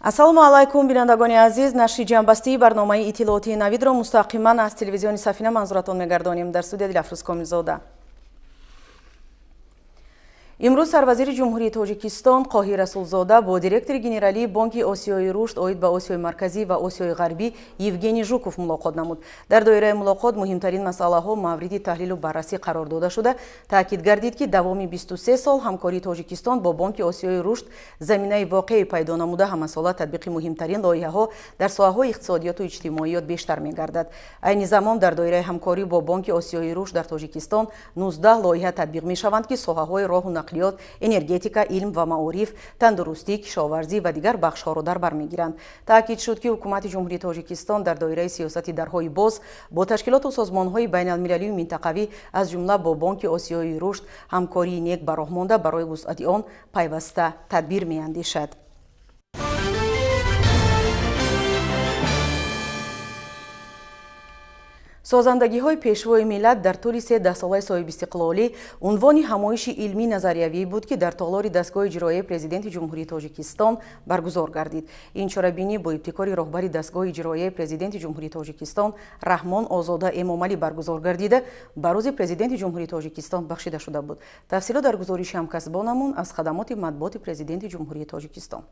Ассалому алайкум, бинандагони азиз. Нашри ҷамъбастии барномаи иттилоотии Навидро мустақиман аз телевизиони Сафина манзуратон мегардонем. Дар студия Дилафрӯз Комилзода. Имрӯз сарвазири Ҷумҳурии Тоҷикистон Қоҳир Расулзода бо директори генералии Бонки Осиёи Рушд оид ба Осиёи Марказӣ ва Осиёи Ғарбӣ Евгений Жуков мулоқот намуд. Дар доираи мулоқот муҳимтарин масъалаҳо мавриди таҳлилу баррасӣ қарор дода шуда, таъкид гардид, ки давоми 23 сол ҳамкории Тоҷикистон бо Бонки Осиёи Рушд заминаи воқеӣ пайдо намуда, ҳамасола татбиқи муҳимтарин лоиҳаҳо дар соҳаҳои иқтисодиёту иҷтимоиёт бештар мегардад. Айни замон дар доираи ҳамкорӣ бо Бонки Осиёи Рушд дар Тоҷикистон 19 лоиҳа татбиқ мешаванд, ки соҳаҳои роҳу нақлиёт, энергетика, илм ва маориф, тандурустӣ, кишоварзӣ ва дигар бахшҳоро дар бар мегиранд. Таъкид шуд, ки ҳукумати Ҷумҳурии Тоҷикистон дар доираи сиёсати дарҳои боз бо ташкилоту созмонҳои байналмилалию минтақавӣ, аз ҷумла бо Бонки Осиёи Рушд ҳамкории нек ба роҳ монда, барои вусъати он пайваста тадбир меандешад. Созандагиҳои пешвои миллат дар тӯли се даҳсолаи соҳибистиқлолӣ унвони ҳамоиши илмӣ назариявӣ буд, ки дар толори дастгоҳи иҷроияи Президенти Ҷумҳурии Тоҷикистон баргузор гардид. Ин чорабинӣ бо ибтикори роҳбари дастгоҳи иҷроияи Президенти Ҷумҳурии Тоҷикистон Раҳмон Озода Эмомалӣ баргузор гардида, ба рӯзи Президенти Ҷумҳурии Тоҷикистон бахшида шуда буд. Тафсилот дар гузориши ҳамкасбонамон аз хадамоти матбуоти Президенти Ҷумҳурии Тоҷикистон.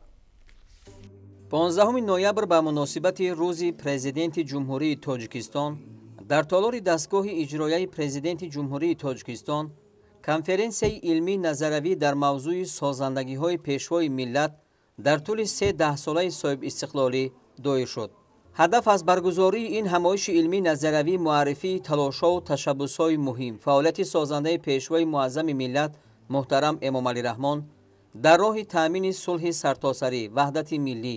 15 ноябр ба муносибати рӯзи Президенти Ҷумҳурии Тоҷикистон дар толори дастгоҳи иҷроияи Президенти Ҷумҳурии Тоҷикистон конференсияи илмӣ назаравӣ дар мавзӯи созандагиҳои пешвои миллат дар тӯли се даҳсолаи соҳибистиқлолӣ доир шуд. Ҳадаф аз баргузории ин ҳамоиши илмӣ назаравӣ муаррифии талошҳову ташаббусҳои муҳим, фаъолияти созандаи пешвои муаззами миллат муҳтарам Эмомалӣ Раҳмон дар роҳи таъмини сулҳи сартосарӣ, ваҳдати миллӣ,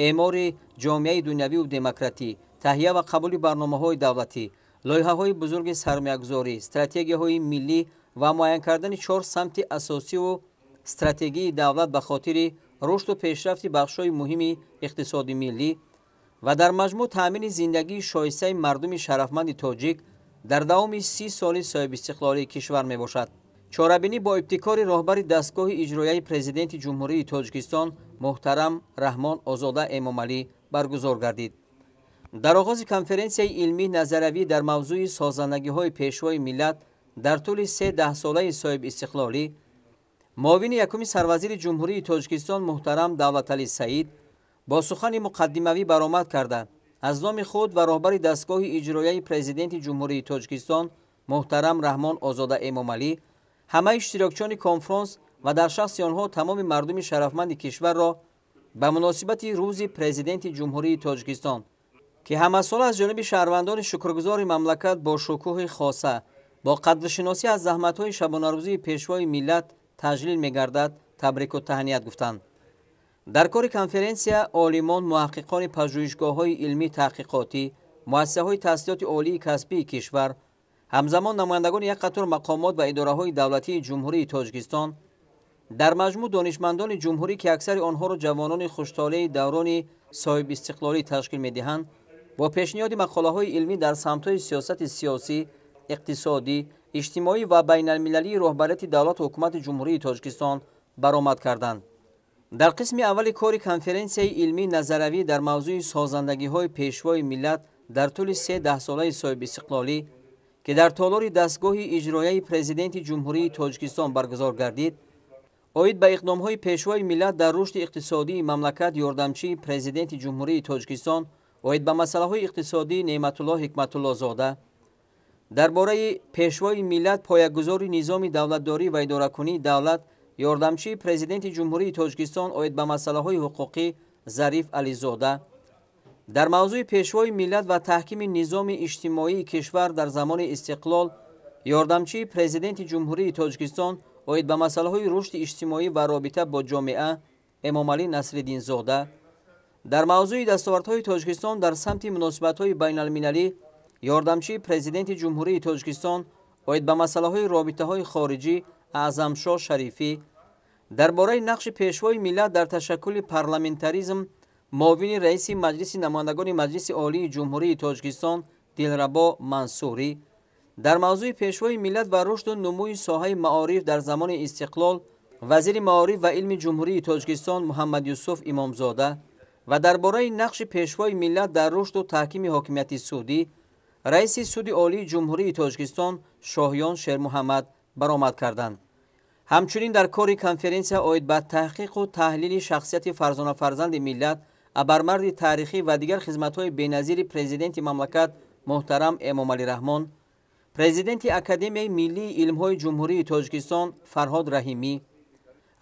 эъмори ҷомеаи дунявию демократӣ, таҳия ва қабули барномаҳои давлатӣ, лоиҳаҳои бузурги сармоягузорӣ, стратегияҳои миллӣ ва муайян кардани чор самти асосиву стратегии давлат ба хотири рушду пешрафти бахшҳои муҳими иқтисоди миллӣ ва дар маҷмӯъ таъмини зиндагии шоистаи мардуми шарафманди тоҷик дар давоми 30 соли соҳибистиқлолии кишвар мебошад. Чорабинӣ бо ибтикори роҳбари дастгоҳи иҷроияи Президенти Ҷумҳурии Тоҷикистон муҳтарам Раҳмон Озода Эмомалӣ баргузор гардид. Дар оғози конференсияи илмӣ назаравӣ дар мавзӯи созандагиҳои пешвои миллат дар тӯли се даҳсолаи соҳибистиқлолӣ муовини якуми сарвазири Ҷумҳурии Тоҷикистон муҳтарам Давлаталӣ Саид бо сухани муқаддимавӣ баромад карда, аз номи худ ва роҳбари дастгоҳи иҷроияи Президенти Ҷумҳурии Тоҷикистон муҳтарам Раҳмон Озода Эмомалӣ ҳамаи иштирокчиёни конфронс ва дар шахси онҳо тамоми мардуми шарафманди кишварро ба муносибати рӯзи Президенти Ҷумҳурии Тоҷикистон, ки ҳамасола аз ҷониби шаҳрвандони шукргузори мамлакат бо шукӯҳи хоса, бо қадршиносӣ аз заҳматҳои шабонарӯзии пешвои миллат таҷлил мегардад, табрику таҳният гуфтанд. Дар кори конференсия олимон, муҳаққиқони пажӯҳишгоҳҳои илмӣ таҳқиқотӣ, муассисаҳои таҳсилоти олии касбии кишвар, ҳамзамон намояндагони як қатор мақомот ва идораҳои давлатии Ҷумҳурии Тоҷикистон, дар маҷмӯъ донишмандони ҷумҳурӣ, ки аксари онҳоро ҷавонони хуштолеи даврони соҳибистиқлолӣ ташкил медиҳанд, бо пешниҳоди мақолаҳои илмӣ дар самтҳои сиёсати сиёсӣ, иқтисодӣ, иҷтимоӣ ва байналмилалии роҳбарияти давлату ҳукумати Ҷумҳурии Тоҷикистон баромад карданд. Дар қисми аввали кори конференсияи илмӣ назаравӣ дар мавзӯи созандагиҳои пешвои миллат дар тӯли се даҳсолаи соҳибистиқлолӣ, ки дар толори дастгоҳи иҷроияи Президенти Ҷумҳурии Тоҷикистон баргузор гардид, оид ба иқдомҳои пешвои миллат дар рушди иқтисодии мамлакат ёрдамчии Президенти Ҷумҳурии Тоҷикистон оид ба масъалаҳои иқтисодӣ Неъматулло Ҳикматуллозода, дар бораи пешвои миллат поягузори низоми давлатдорӣ ва идоракунии давлат ёрдамчии Президенти Ҷумҳурии Тоҷикистон оид ба масъалаҳои ҳуқуқӣ Зариф Ализода, дар мавзӯи пешвои миллат ва таҳкими низоми иҷтимоии кишвар дар замони истиқлол ёрдамчии Президенти Ҷумҳурии Тоҷикистон оид ба масъалаҳои рушди иҷтимоӣ ва робита бо ҷомеа Эмомалӣ Насриддинзода, дар мавзӯи дастовардҳои Тоҷикистон дар самти муносибатҳои байналмилалӣ ёрдамчии Президенти Ҷумҳурии Тоҷикистон оид ба масъалаҳои робитаҳои хориҷӣ Аъзамшоҳ Шарифӣ, дар бораи нақши пешвои миллат дар ташаккули парламентаризм муовини раиси Маҷлиси намояндагони Маҷлиси Олии Ҷумҳурии Тоҷикистон Дилрабо Мансурӣ, дар мавзӯи пешвои миллат ва рушду нумӯи соҳаи маориф дар замони истиқлол вазири маориф ва илми Ҷумҳурии Тоҷикистон Муҳаммадюсуф Имомзода Ва дар бораи нақши Пешвои миллат дар рушду таҳкими ҳокимияти судӣ раиси Суди Олии Ҷумҳурии Тоҷикистон Шоҳиён Шермуҳаммад баромад карданд. Ҳамчунин дар кори конференсия оид ба таҳқиқу таҳлили шахсияти фарзонафарзанди миллат, абармарди таърихӣ ва дигар хизматҳои беназири Президенти мамлакат муҳтарам Эмомалӣ Раҳмон, Президенти Академияи миллии илмҳои Ҷумҳурии Тоҷикистон Фарҳод Раҳимӣ,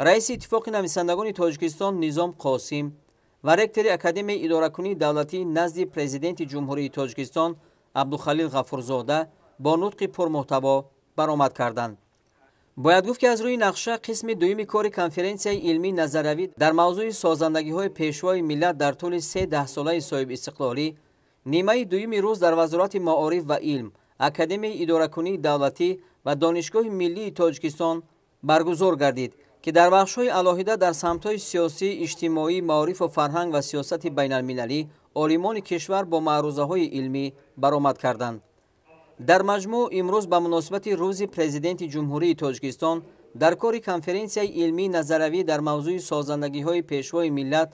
раиси Иттифоқи нависандагони Тоҷикистон Низом Қосим ва ректори Академияи идоракунии давлатӣ назди Президенти Ҷумҳурии Тоҷикистон Абдухалил Ғафурзода бо нутқи пурмуҳтаво баромад карданд. Бояд гуфт, ки аз рӯи нақша қисми дуюми кори конференсияи илмии назариявӣ дар мавзӯи созандагиҳои Пешвои миллат дар тӯли се даҳсолаи соҳибистиқлолӣ нимаи дуюми рӯз дар Вазорати маориф ва илм, Академияи идоракунии давлатӣ ва Донишгоҳи миллии Тоҷикистон баргузор гардид, ки дар бахшҳои алоҳида дар самтҳои сиёсӣ, иҷтимоӣ, маорифу фарҳанг ва сиёсати байналмилалӣ олимони кишвар бо маърузаҳои илмӣ баромад карданд. Дар маҷмӯъ имрӯз ба муносибати Рӯзи Президенти Ҷумҳурии Тоҷикистон дар кори конференсияи илмии назариявӣ дар мавзӯи созандагиҳои Пешвои миллат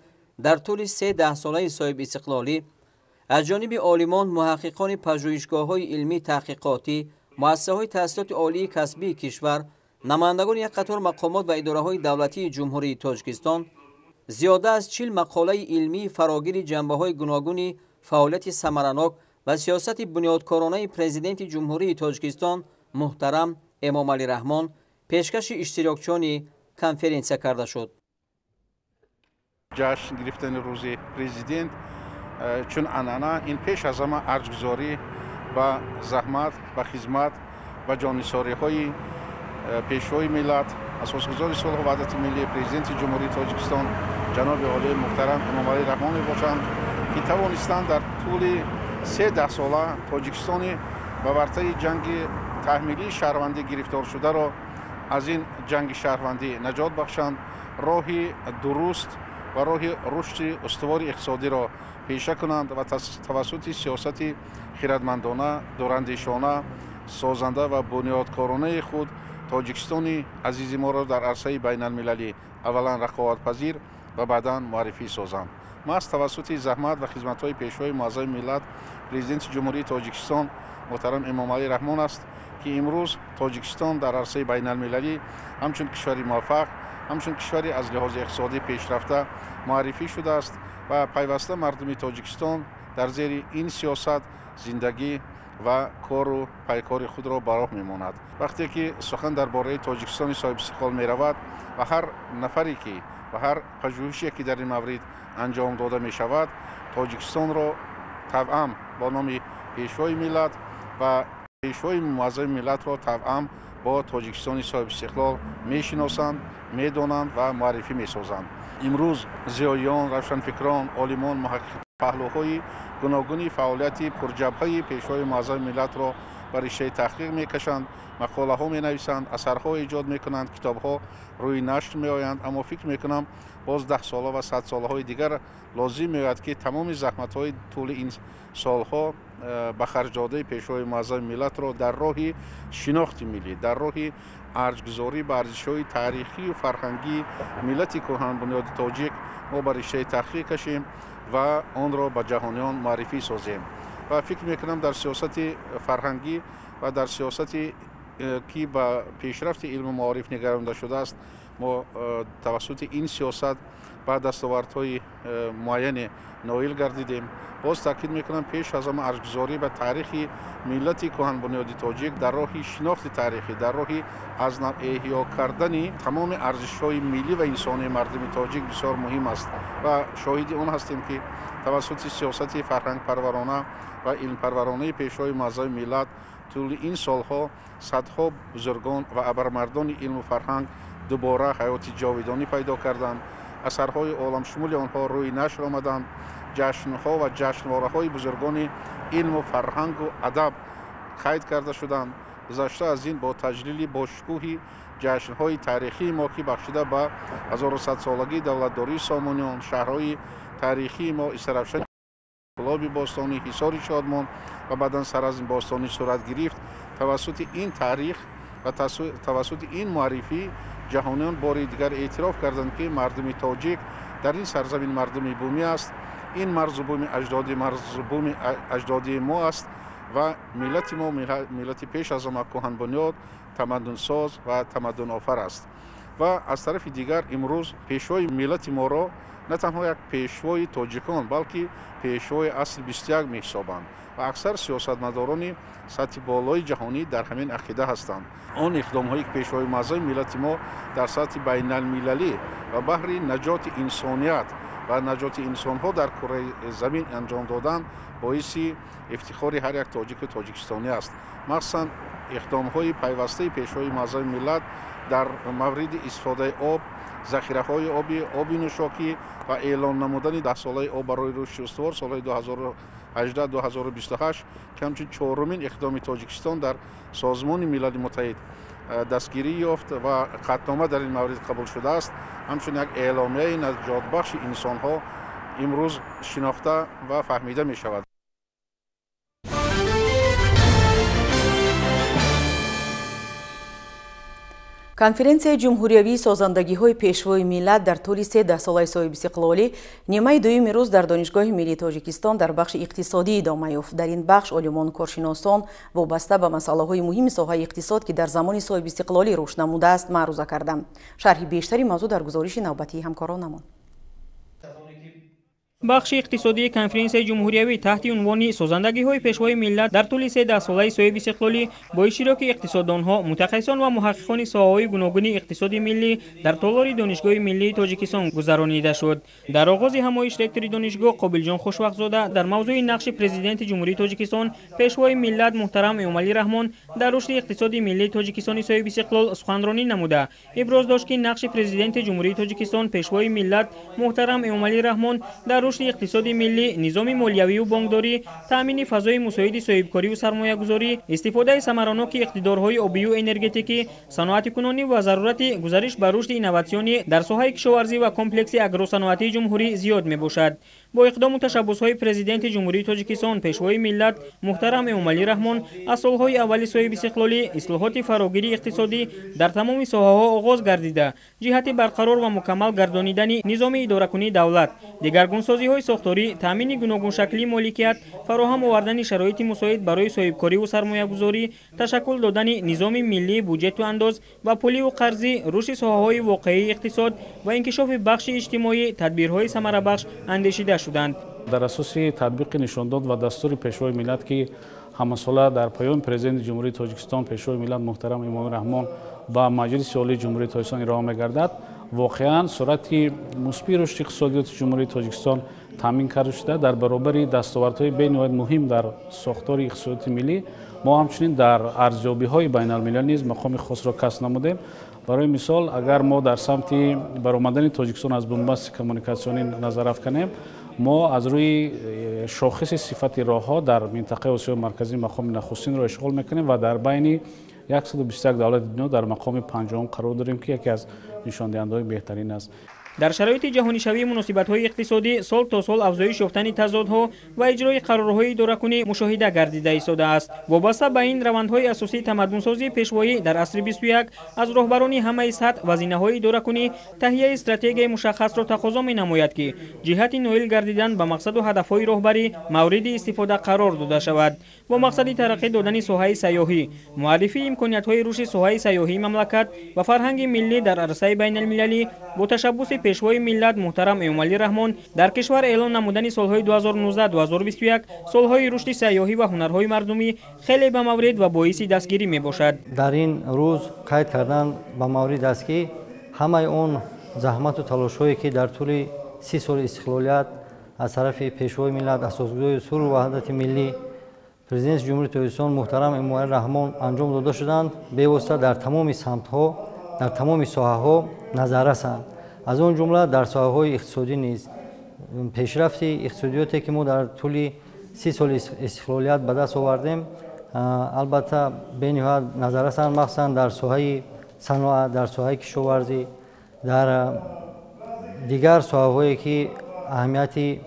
дар тӯли се даҳсолаи соҳибистиқлолӣ аз ҷониби олимон, муҳаққиқони пажӯҳишгоҳҳои илмии таҳқиқотӣ, муассисаҳои таҳсилоти олии касбии кишвар, намояндагони як қатор мақомот ва идораҳои давлатии Ҷумҳурии Тоҷикистон зиёда аз 40 мақолаи илмии фарогири ҷанбаҳои гуногуни фаъолияти самаранок ва сиёсати бунёдкоронаи Президенти Ҷумҳурии Тоҷикистон муҳтарам Эмомалӣ Раҳмон пешкаши иштирокчиёни конференсия карда шуд. Ҷашн гирифтани Рӯзи Президент чун анъана ин пеш аз ҳама арҷгузорӣ ба заҳмат, ба хизмат, ба ҷоннисориҳои Пешвои миллат, асосгузори сулҳу ваҳдати миллӣ, Президенти Ҷумҳурии Тоҷикистон ҷаноби олии муҳтарам Эмомалӣ Раҳмон мебошанд, ки тавонистанд дар тӯли се даҳсола Тоҷикистони ба вартаи ҷанги таҳмилии шаҳрвандӣ гирифторшударо аз ин ҷанги шаҳрвандӣ наҷот бахшанд, роҳи дуруст ва роҳи рушди устувори иқтисодиро пеша кунанд ва тавассути сиёсати хирадмандона, дурандешона, созанда ва бунёдкоронаи худ Тоҷикистони азизи моро дар арсаи байналмилалӣ аввалан рақобатпазир ва баъдан муаррифӣ созанд. Маҳз тавассути заҳмат ва хизматҳои Пешвои муаззами миллат, Президенти Ҷумҳурии Тоҷикистон муҳтарам Эмомалӣ Раҳмон аст, ки имрӯз Тоҷикистон дар арсаи байналмилалӣ ҳамчун кишвари муваффақ, ҳамчун кишвари аз лиҳози иқтисодӣ пешрафта муаррифӣ шудааст ва пайваста мардуми Тоҷикистон дар зери ин сиёсат зиндагӣ ва кору пайкори худро ба роҳ мемонад. Вақте ки сухан дар бораи Тоҷикистони соҳибистиқлол меравад ва ҳар нафаре ки ва ҳар пажӯҳише ки дар ин маврид анҷом дода мешавад, Тоҷикистонро тавъам бо номи Пешвои миллат ва Пешвои муаззами миллатро тавъам бо Тоҷикистони соҳибистиқлол мешиносанд, медонанд ва муаррифӣ месозанд. Имрӯз зиёиён, равшанфикрон, олимон, муҳаққиқ паҳлӯҳои гуногуни фаъолияти пурҷабҳаи Пешвои муаззами миллатро ба риштаи таҳқиқ мекашанд, мақолаҳо менависанд, асарҳо эҷод мекунанд, китобҳо рӯи нашр меоянд. Аммо фикр мекунам, боз даҳсола ва садсолаҳои дигар лозим меояд, ки тамоми заҳматҳои тӯли ин солҳо ба харҷдодаи Пешвои муаззами миллатро дар роҳи шинохти миллӣ, дар роҳи арҷгузорӣ ба арзишҳои таърихию фарҳангии миллати кӯҳанбунёди тоҷик мо ба риштаи таҳқиқ кашем ва онро ба ҷаҳониён муаррифӣ созем. Ва фикр мекунам, дар сиёсати фарҳангӣ ва дар сиёсати ки ба пешрафти илму маориф нигаронда шудааст, мо тавассути ин сиёсат ба дастовардҳои муайяне ноил гардидем. Боз таъкид мекунам, пеш аз ҳама арҷгузорӣ ба таърихи миллати кӯҳанбунёди тоҷик дар роҳи шинохти таърихӣ, дар роҳи аз нав эҳё кардани тамоми арзишҳои миллӣ ва инсонии мардуми тоҷик бисёр муҳим аст ва шоҳиди он ҳастем, ки тавассути сиёсати фарҳангпарварона ва илмпарваронаи Пешвои муаззами миллат тӯли ин солҳо садҳо бузургон ва абармардони илму фарҳанг дубора ҳаёти ҷовидонӣ пайдо карданд, асарҳои оламшумули онҳо рӯи нашр омаданд, ҷашнҳо ва ҷашнвораҳои бузургони илму фарҳангу адаб қайд карда шуданд. Гузашта аз ин, бо таҷлили бошукӯҳи ҷашнҳои таърихии мо, ки бахшида ба 1100-солагии давлатдории Сомониён, шаҳрҳои таърихии мо Истаравшани, Кӯлоби бостонӣ, Ҳисори Шодмон ва баъдан Саразми бостонӣ сурат гирифт, тавассути ин таърих ва тавассути ин муаррифӣ ҷаҳониён бори дигар эътироф карданд, ки мардуми тоҷик Дар ин сарзамин мардуми бумӣ аст. Ин марзу буми аҷдодӣ, марзу буми аҷдодии мо аст ва миллати мо миллати пеш аз ҳама кӯҳанбунёд, тамаддунсоз ва тамаддунофар аст. Ва аз тарафи дигар имрӯз пешвои миллати моро на танҳо як пешвои тоҷикон, балки пешвои асри 21 меҳисобанд ва аксар сиёсатмадорони сатҳи болои ҷаҳонӣ дар ҳамин ақида ҳастанд. Он иқдомҳое ки пешвои муаззами миллати мо дар сатҳи байналмилалӣ ва баҳри наҷоти инсоният ва наҷоти инсонҳо дар кураи замин анҷом доданд, боиси ифтихори ҳар як тоҷику тоҷикистонӣ аст. Махсусан иқдомҳои пайвастаи пешвои муаззами миллат дар мавриди истифодаи об, захираҳои обӣ, оби нӯшокӣ ва эълон намудани даҳсолаи об барои рушди устувор солҳои 2018-2028, ки ҳамчун чорумин иқдоми Тоҷикистон дар Созмони Милали Муттаҳид дастгирӣ ёфт ва қатънома дар ин маврид қабул шудааст, ҳамчун як эъломияи наҷотбахши инсонҳо имрӯз шинохта ва фаҳмида мешавад. Конференсияи ҷумҳуриявии созандагиҳои пешвои миллат дар тӯли се даҳсолаи соҳибистиқлолӣ нимаи дуюми рӯз дар Донишгоҳи миллии Тоҷикистон дар бахши иқтисодӣ идома ёфт. Дар ин бахш олимону коршиносон вобаста ба масъалаҳои муҳими соҳаи иқтисод, ки дар замони соҳибистиқлолӣ рушд намудааст, маъруза карданд. Шарҳи бештари мавзӯъ дар гузориши навбатии ҳамкоронамон. Бахши иқтисодии конференсияи ҷумҳуриявӣ таҳти унвони созандагиҳои пешвои миллат дар тӯли се даҳсолаи соҳибистиқлолӣ бо иштироки иқтисоддонҳо, мутахассисон ва муҳаққиқони соҳаҳои гуногуни иқтисоди миллӣ дар толори Донишгоҳи миллии Тоҷикистон гузаронида шуд. Дар оғози ҳамоиш ректори донишгоҳ Қобилҷон Хушвақтзода дар мавзӯи нақши президенти Ҷумҳурии Тоҷикистон, пешвои миллат муҳтарам Эмомалӣ Раҳмон дар рушди иқтисоди миллии Тоҷикистони соҳибистиқлол суханронӣ намуда, иброз дошт, ки нақши президенти Ҷумҳурии Тоҷикистон, пешвои миллат муҳтарам Эмомалӣ Раҳмон дар рушди иқтисоди миллӣ, низоми молиявию бонкдорӣ, таъмини фазои мусоиди соҳибкорию сармоягузорӣ, истифодаи самараноки иқтидорҳои обию энергетикӣ, саноатикунонӣ ва зарурати гузариш ба рушди инноватсионӣ дар соҳаи кишоварзӣ ва комплекси агросаноатии ҷумҳурӣ зиёд мебошад. Бо иқдому ташаббусҳои президенти Ҷумҳурии Тоҷикистон, пешвои миллат муҳтарам Эмомалӣ Раҳмон аз солҳои аввали соҳибистиқлолӣ ислоҳоти фарогири иқтисодӣ дар тамоми соҳаҳо оғоз гардида, ҷиҳати барқарор ва мукаммал гардонидани низоми идоракунии давлат, дигаргунсозиҳои сохторӣ, таъмини гуногуншаклии моликият, фароҳам овардани шароити мусоид барои соҳибкориву сармоягузорӣ, ташаккул додани низоми миллии буҷету андоз ва пуливу қарзӣ, рушди соҳаҳои воқеии иқтисод ва инкишофи бахши иҷтимоӣ тадбирҳои самарабахш андешида шуданд. Дар асоси татбиқи нишондод ва дастури пешвои миллат, ки ҳамасола дар паёми президенти Ҷумҳурии Тоҷикистон, пешвои миллат муҳтарам Эмомалӣ Раҳмон ба Маҷлиси Олии Ҷумҳурии Тоҷикистон ироа мегардад, воқеан суръати мусбии рушди иқтисодиёти Ҷумҳурии Тоҷикистон таъмин карда шуда, дар баробари дастовардҳои бениҳоят муҳим дар сохтори иқтисодиёти миллӣ мо ҳамчунин дар арзёбиҳои байналмилалӣ низ мақоми хосро касб намудем. Барои мисол, агар мо дар самти баромадани Тоҷикистон аз бунбасти коммуникатсионӣ назар афканем, мо аз рӯи шохиси сифати роҳҳо дар минтақаи Осиёи Марказӣ мақоми нахустинро ишғол мекунем ва дар байни 121 давлати дунё дар мақоми панҷоҳум қарор дорем, ки яке аз нишондиҳандаҳои беҳтарин аст. Дар шароити ҷаҳонишавии муносибатҳои иқтисодӣ сол то сол афзоиш ёфтани тазодҳо ва иҷрои қарорҳои идоракунӣ мушоҳида гардида истодааст. Вобаста ба ин равандҳои асосии тамаддунсозии пешвоӣ дар асри 21 аз роҳбарони ҳамаи сатҳ вазинаҳои идоракунӣ таҳияи стратегияи мушаххасро тақозо менамояд, ки ҷиҳати ноил гардидан ба мақсаду ҳадафҳои роҳбарӣ мавриди истифода қарор дода шавад. Бо мақсади тараққӣ додани соҳаи сайёҳӣ, муаррифии имкониятҳои рушди соҳаи сайёҳии мамлакат ва фарҳанги миллӣ дар арсаи байналмилалӣ бо ташаббуси пешвои миллат муҳтарам Эмомалӣ Раҳмон дар кишвар эълон намудани солҳои 2019-2021 солҳои рушди сайёҳӣ ва ҳунарҳои мардумӣ хеле ба маврид ва боиси дастгирӣ мебошад. Дар ин рӯз қайд кардан ба маврид аст, ки ҳамаи он заҳмату талошҳое, ки дар тӯли 30 соли истиқлолият аз тарафи пешвои миллат, асосгузори сулҳу ваҳдати миллӣ, президенти Ҷумҳурии Тоҷикистон муҳтарам Эмомалӣ Раҳмон анҷом дода шуданд, бевосита дар тамоми самтҳо, дар тамоми соҳаҳо назаррасанд. Аз он ҷумла дар соҳаҳои иқтисодӣ низ пешрафти иқтисодиёте, ки мо дар тӯли 30 соли истиқлолият ба даст овардем, албатта бениҳоят назаррасанд, махсусан дар соҳаи саноат, дар соҳаи кишоварзӣ, дар дигар соҳаҳое, ки аҳамияти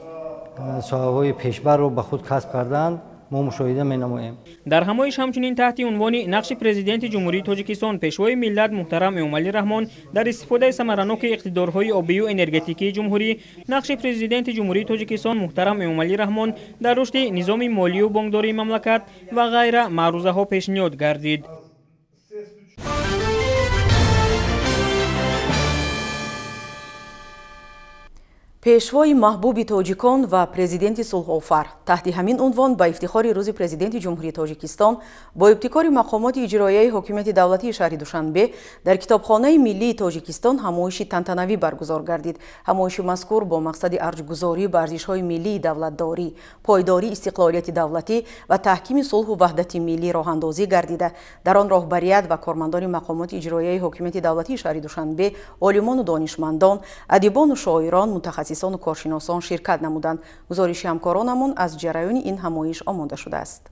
соҳаҳои пешбарро ба худ касб карданд. мо мушоҳида менамоем. Дар ҳамоиш ҳамчунин таҳти унвони нақши Президенти Ҷумҳурии Тоҷикистон Пешвои миллат муҳтарам Эмомалӣ Раҳмон дар истифодаи самараноки иқтидорҳои обию энергетикии ҷумҳурӣ, нақши Президенти Ҷумҳурии Тоҷикистон муҳтарам Эмомалӣ Раҳмон дар рушди низоми молию бонкдории мамлакат ва ғайра маърузаҳо пешниҳод гардид. Пешвои маҳбуби тоҷикон ва президенти сулҳофар. Таҳти ҳамин унвон ба ифтихори рӯзи Президенти Ҷумҳурии Тоҷикистон бо ибтикори мақомоти иҷроияи ҳокимияти давлатии шаҳри Душанбе дар Китобхонаи миллии Тоҷикистон ҳамоиши тантанавӣ баргузор гардид. Ҳамоиши мазкур бо мақсади арҷгузорӣ ба арзишҳои миллии давлатдорӣ, пойдории истиқлолияти давлатӣ ва таҳкими сулҳу ваҳдати миллӣ роҳандозӣ гардида, дар он роҳбарият ва кормандони мақомоти иҷроияи ҳокимияти давлатии шаҳри Душанбе, олимону донишмандон, адибону шоирон, мутахассисон у коршиносон ширкат намуданд. Гузориши ҳамкоронамон аз ҷараёни ин ҳамоиш омода шудааст.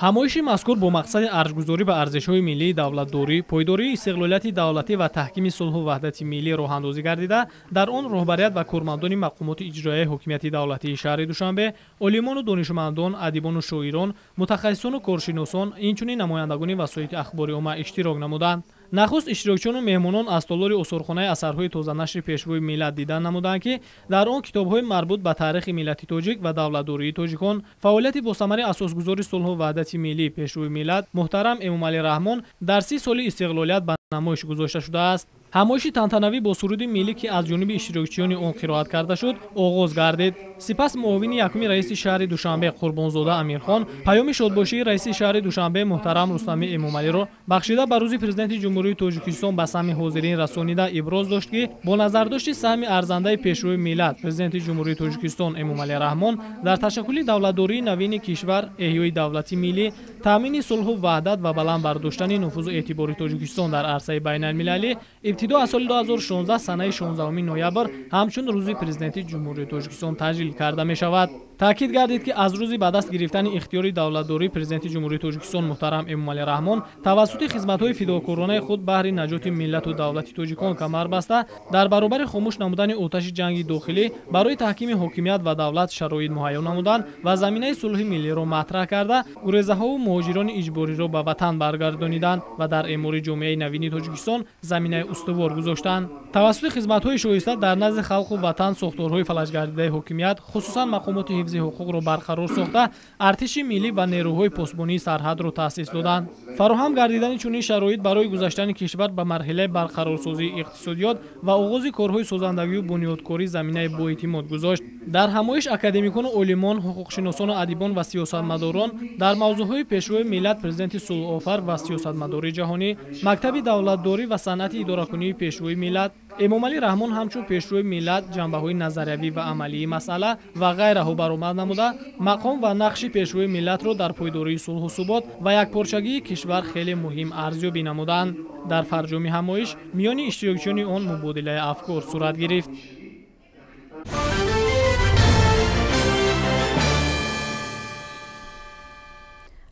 Ҳамоиши мазкур бо мақсади арҷгузорӣ ба арзишҳои миллии давлатдорӣ, пойдории истиқлолияти давлатӣ ва таҳкими сулҳу ваҳдати миллӣ роҳандозӣ гардида, дар он роҳбарият ва кормандони мақомоти иҷроияи ҳокимияти давлатии шаҳри Душанбе, олимону донишмандон, адибону шоирон, мутахассисону коршиносон, инчунин намояндагони васоити ахбори омма иштирок намуданд. Нахуст иштирокчиёну меҳмонон аз толори осорхонаи асарҳои тозанашри Пешвои миллат дидан намуданд, ки дар он китобҳои марбут ба таърихи миллати тоҷик ва давлатдории тоҷикон, фаъолияти босамари асосгузори сулҳу ваҳдати миллӣ Пешвои миллат муҳтарам Эмомалӣ Раҳмон дар 30 соли истиқлолият ба намоиш гузошта шудааст. Ҳамоиши тантанавӣ бо суруди миллӣ, ки аз ҷониби иштирокчиёни он қироат карда шуд, оғоз гардид. Сипас муовини якуми раиси шаҳри Душанбе Қурбонзода Амирхон паёми шодбошии раиси шаҳри Душанбе муҳтарам Рустами Эмомалиро бахшида ба рӯзи Президенти Ҷумҳурии Тоҷикистон ба самъи ҳозирин расонида иброз дошт, ки бо назардошти саҳми арзандаи Пешвои миллат Президенти Ҷумҳурии Тоҷикистон Эмомалӣ Раҳмон дар ташаккули давлатдории навини кишвар, эҳёи давлати миллӣ, таъмини сулҳу ваҳдат ва баланд бардоштани нуфузу эътибори Тоҷикистон дар арсаи байналмилалӣ, ибтидо аз соли 2016 санаи 16 ноябр ҳамчун рӯзи Президенти Ҷумҳурии Тоҷикистон таҷлил карда мешавад. Таъкид гардид, ки аз рӯзи ба даст гирифтани ихтиёри давлатдории Президенти Ҷумҳурии Тоҷикистон муҳтарам Эмомалӣ Раҳмон тавассути хизматҳои фидокоронаи худ баҳри наҷоти миллату давлати тоҷикон камар баста, дар баробари хомӯш намудани оташи ҷанги дохилӣ барои таҳкими ҳокимият ва давлат шароит муҳайё намудан ва заминаи сулҳи миллиро матраҳ карда, гурезаҳову муҳоҷирони иҷбориро ба ватан баргардониданд ва дар эъмори ҷомеаи навини Тоҷикистон заминаи устувор гузоштанд. Тавассути хизматҳои шоиста дар назди халқу ватан сохторҳои фалаҷгардидаи ҳокимият, хусусан мақомоти ҳифзи ҳуқуқро барқарор сохта, артиши миллӣ ва нерӯҳои посбонии сарҳадро таъсис доданд. Фароҳам гардидани чунин шароит барои гузаштани кишвар ба марҳилаи барқарорсозии иқтисодиёт ва оғози корҳои созандагию бунёдкорӣ заминаи боэътимод гузошт. Дар ҳамоиш академикону олимон, ҳуқуқшиносону адибон ва сиёсатмадорон дар мавзӯъҳои Пешвои миллат, Президенти сулҳофар ва сиёсатмадори ҷаҳонӣ, мактаби давлатдорӣ ва санъати идоракунии Пешвои миллат, Эмомалӣ Раҳмон ҳамчун Пешвои миллат, ҷанбаҳои назариявӣ ва амалии масъала ва ғайраҳо баромад намуда, мақом ва нақши Пешвои миллатро дар пойдории сулҳу субот ва якпорчагии кишвар хеле муҳим арзёбӣ намуданд. Дар фарҷоми ҳамоиш миёни иштирокчиёни он мубодилаи афкор сурат гирифт.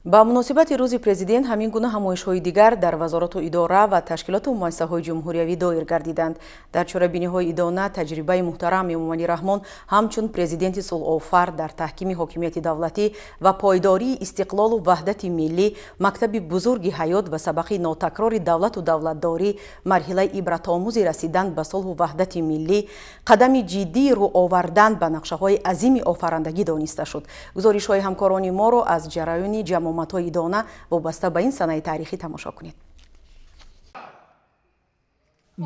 Ба муносибати рӯзи президент ҳамин гуна ҳамоишҳои дигар дар вазорату идора ва ташкилоту муассисаҳои ҷумҳуриявӣ доир гардиданд. Дар чорабиниҳои идона таҷрибаи муҳтарам Эмомалӣ Раҳмон ҳамчун президенти сулҳофар дар таҳкими ҳокимияти давлатӣ ва пойдории истиқлолу ваҳдати миллӣ, мактаби бузурги ҳаёт ва сабақи нотакрори давлату давлатдорӣ, марҳилаи ибратомӯзи расидан ба сулҳу ваҳдати миллӣ, қадами ҷиддии рӯ овардан ба нақшаҳои азими офарандагӣ дониста шуд. Гузоришҳои ҳамкорони моро аз ҷараёни ҷамъомадҳои идона вобаста ба ин санаи таърихӣ тамошо кунед.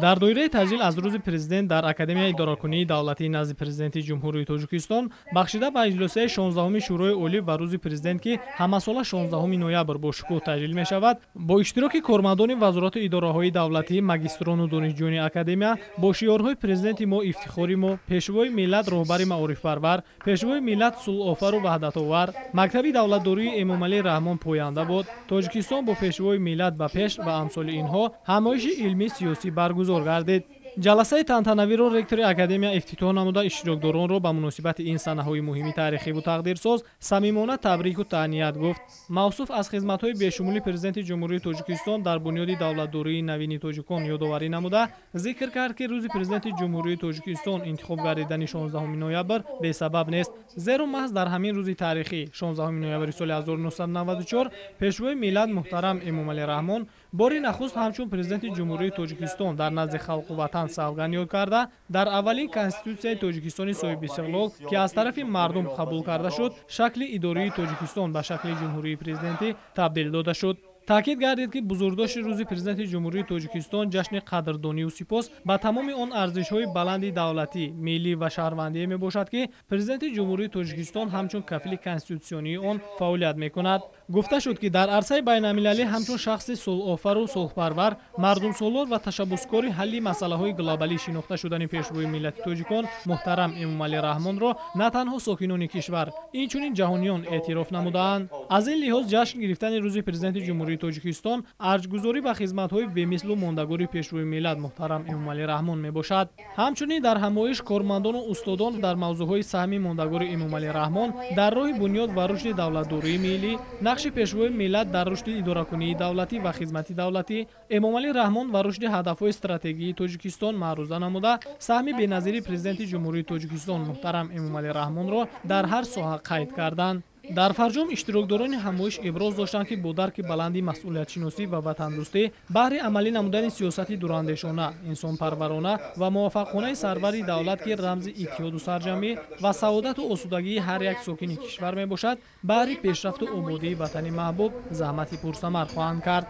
Дар доираи таҷлил аз рӯзи президент дар Академияи идоракунии давлатии назди Президенти Ҷумҳурии Тоҷикистон бахшида ба иҷлосияи 16-уми Шӯрои Олӣ ва рӯзи президент, ки ҳамасола 16 ноябр бо шукӯҳ таҷлил мешавад, бо иштироки кормандони вазорату идораҳои давлатӣ, магистрону донишҷӯёни академия бо шиорҳои Президенти мо ифтихори мо, Пешвои миллат роҳбари маорифпарвар, Пешвои миллат сулҳофару ваҳдатовар, мактаби давлатдории Эмомалӣ Раҳмон поянда буд, Тоҷикистон бо Пешвои миллат ба пеш ва амсоли инҳо ҳамоиши илмӣ сиёсӣ баргузор гардид. Ҷаласаи тантанавиро ректори академия ифтитоҳ намуда, иштирокдоронро ба муносибати ин санаҳои муҳими таърихиву тақдирсоз самимона табрику таҳният гуфт. Мавсуф аз хизматҳои бешумули Президенти Ҷумҳурии Тоҷикистон дар бунёди давлатдории навини тоҷикон ёдоварӣ намуда, зикр кард, ки рӯзи Президенти Ҷумҳурии Тоҷикистон интихоб гардидани 16 ноябр бесабаб нест, зеро маҳз дар ҳамин рӯзи таърихӣ 16 ноябри соли 1994 Пешвои миллат муҳтарам Эмомалӣ Раҳмон бори нахуст ҳамчун Президенти Ҷумҳурии Тоҷикистон дар назди халқу ватан савганд ёд карда, дар аввалин Конститутсияи Тоҷикистони соҳибистиқлол, ки аз тарафи мардум қабул карда шуд, шакли идории Тоҷикистон ба шакли ҷумҳурии президентӣ табдил дода шуд. Таъкид гардид, ки бузургдошти рӯзи Президенти Ҷумҳурии Тоҷикистон ҷашни қадрдонию сипос ба тамоми он арзишҳои баланди давлатӣ, миллӣ ва шаҳрвандие мебошад, ки Президенти Ҷумҳурии Тоҷикистон ҳамчун кафили конститутсионии он фаъолият мекунад. Гуфта шуд, ки дар арсаи байналмилалӣ ҳамчун шахси сулҳофару сулҳпарвар, мардумсолор ва ташаббускори ҳалли масъалаҳои глобалӣ шинохта шудани Пешвои миллати тоҷикон муҳтарам Эмомалӣ Раҳмонро на танҳо сокинони кишвар, инчунин ҷаҳониён эътироф намудаанд. Аз ин лиҳоз ҷашн гирифтани рӯзи Президенти Ҷумҳурии Тоҷикистон арҷгузорӣ ба хизматҳои бемислу мондагори Пешвои миллат муҳтарам Эмомалӣ Раҳмон мебошад. Ҳамчунин дар ҳамоиш кормандону устодон дар мавзӯъҳои саҳми мондагори Эмомалӣ Раҳмон дар роҳи бунёд ва рушди давлатдории миллӣ, нақши Пешвои миллат дар рушди идоракунии давлатӣ ва хизмати давлатӣ, Эмомалӣ Раҳмон ва рушди ҳадафҳои стратегии Тоҷикистон маъруза намуда, саҳми беназири Президенти Ҷумҳурии Тоҷикистон муҳтарам Эмомалӣ Раҳмонро дар ҳар соҳа қайд карданд. Дар фарҷом иштирокдорони ҳамоиш иброз доштанд, ки бо дарки баланди масъулиятшиносӣ ва ватандӯстӣ баҳри амалӣ намудани сиёсати дурандешона, инсонпарварона ва муваффақонаи сарвари давлат, ки рамзи иттиҳоду сарҷамӣ ва саодату осудагии ҳар як сокини кишвар мебошад, баҳри пешрафту ободии ватани маҳбуб заҳмати пурсамар хоҳанд кард.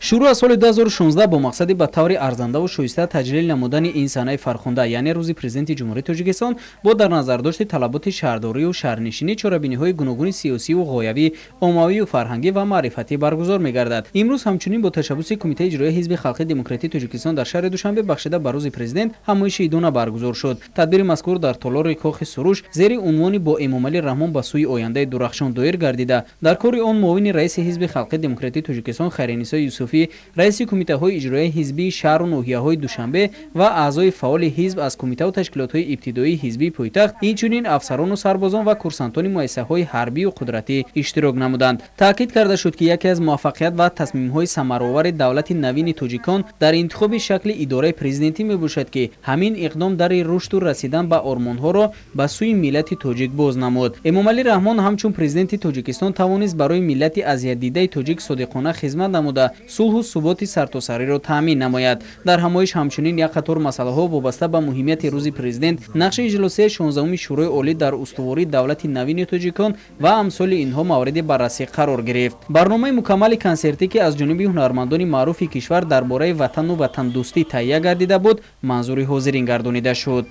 Шурӯъ аз соли 2016 бо мақсади ба таври арзандаву шоиста таҷлил намудани ин санаи фархунда, яъне рӯзи Президенти Ҷумҳурии Тоҷикистон, бо дар назардошти талаботи шаҳрдорию шаҳрнишинӣ чорабиниҳои гуногуни сиёсиву ғоявӣ, оммавию фарҳангӣ ва маърифатӣ баргузор мегардад. Имрӯз ҳамчунин бо ташаббуси Кумитаи иҷроияи Ҳизби халқи демократии Тоҷикистон дар шаҳри Душанбе бахшида ба рӯзи Президент ҳамоиши идона баргузор шуд. Тадбири мазкур дар толори Кохи Суруш зери унвони «Бо Эмомалӣ Раҳмон ба сӯи ояндаи дурахшон» доир гардида, дар кори он муовини раиси Ҳизби халқи демократии Тоҷикистон Хайринисо Юсуфӣ, раиси кумитаҳои иҷроияи ҳизбии шаҳру ноҳияҳои Душанбе ва аъзои фаъоли ҳизб аз кумитаву ташкилотҳои ибтидоии ҳизбии пойтахт, инчунин афсарону сарбозон ва курсантони муассисаҳои ҳарбию қудратӣ иштирок намуданд. Таъкид карда шуд, ки яке аз муваффақият ва тасмимҳои самаровари давлати навини тоҷикон дар интихоби шакли идораи президентӣ мебошад, ки ҳамин иқдом дари рушду расидан ба ормонҳоро ба сӯи миллати тоҷик боз намуд. Эмомалӣ Раҳмон ҳамчун президенти Тоҷикистон тавонист барои миллати азиятдидаи тоҷик содиқона хизмат намуда, сулҳу суботи сартосариро таъмин намояд. Дар ҳамоиш ҳамчунин як қатор масъалаҳо вобаста ба муҳимияти рӯзи президент, нақши иҷлосияи 16-уми Шӯрои Олӣ дар устувории давлати навини тоҷикон ва амсоли инҳо мавриди баррасӣ қарор гирифт. Барномаи мукаммали консертӣ, ки аз ҷониби ҳунармандони маъруфи кишвар дар бораи ватану ватандӯстӣ таҳия гардида буд, манзури ҳозирин гардонида шуд.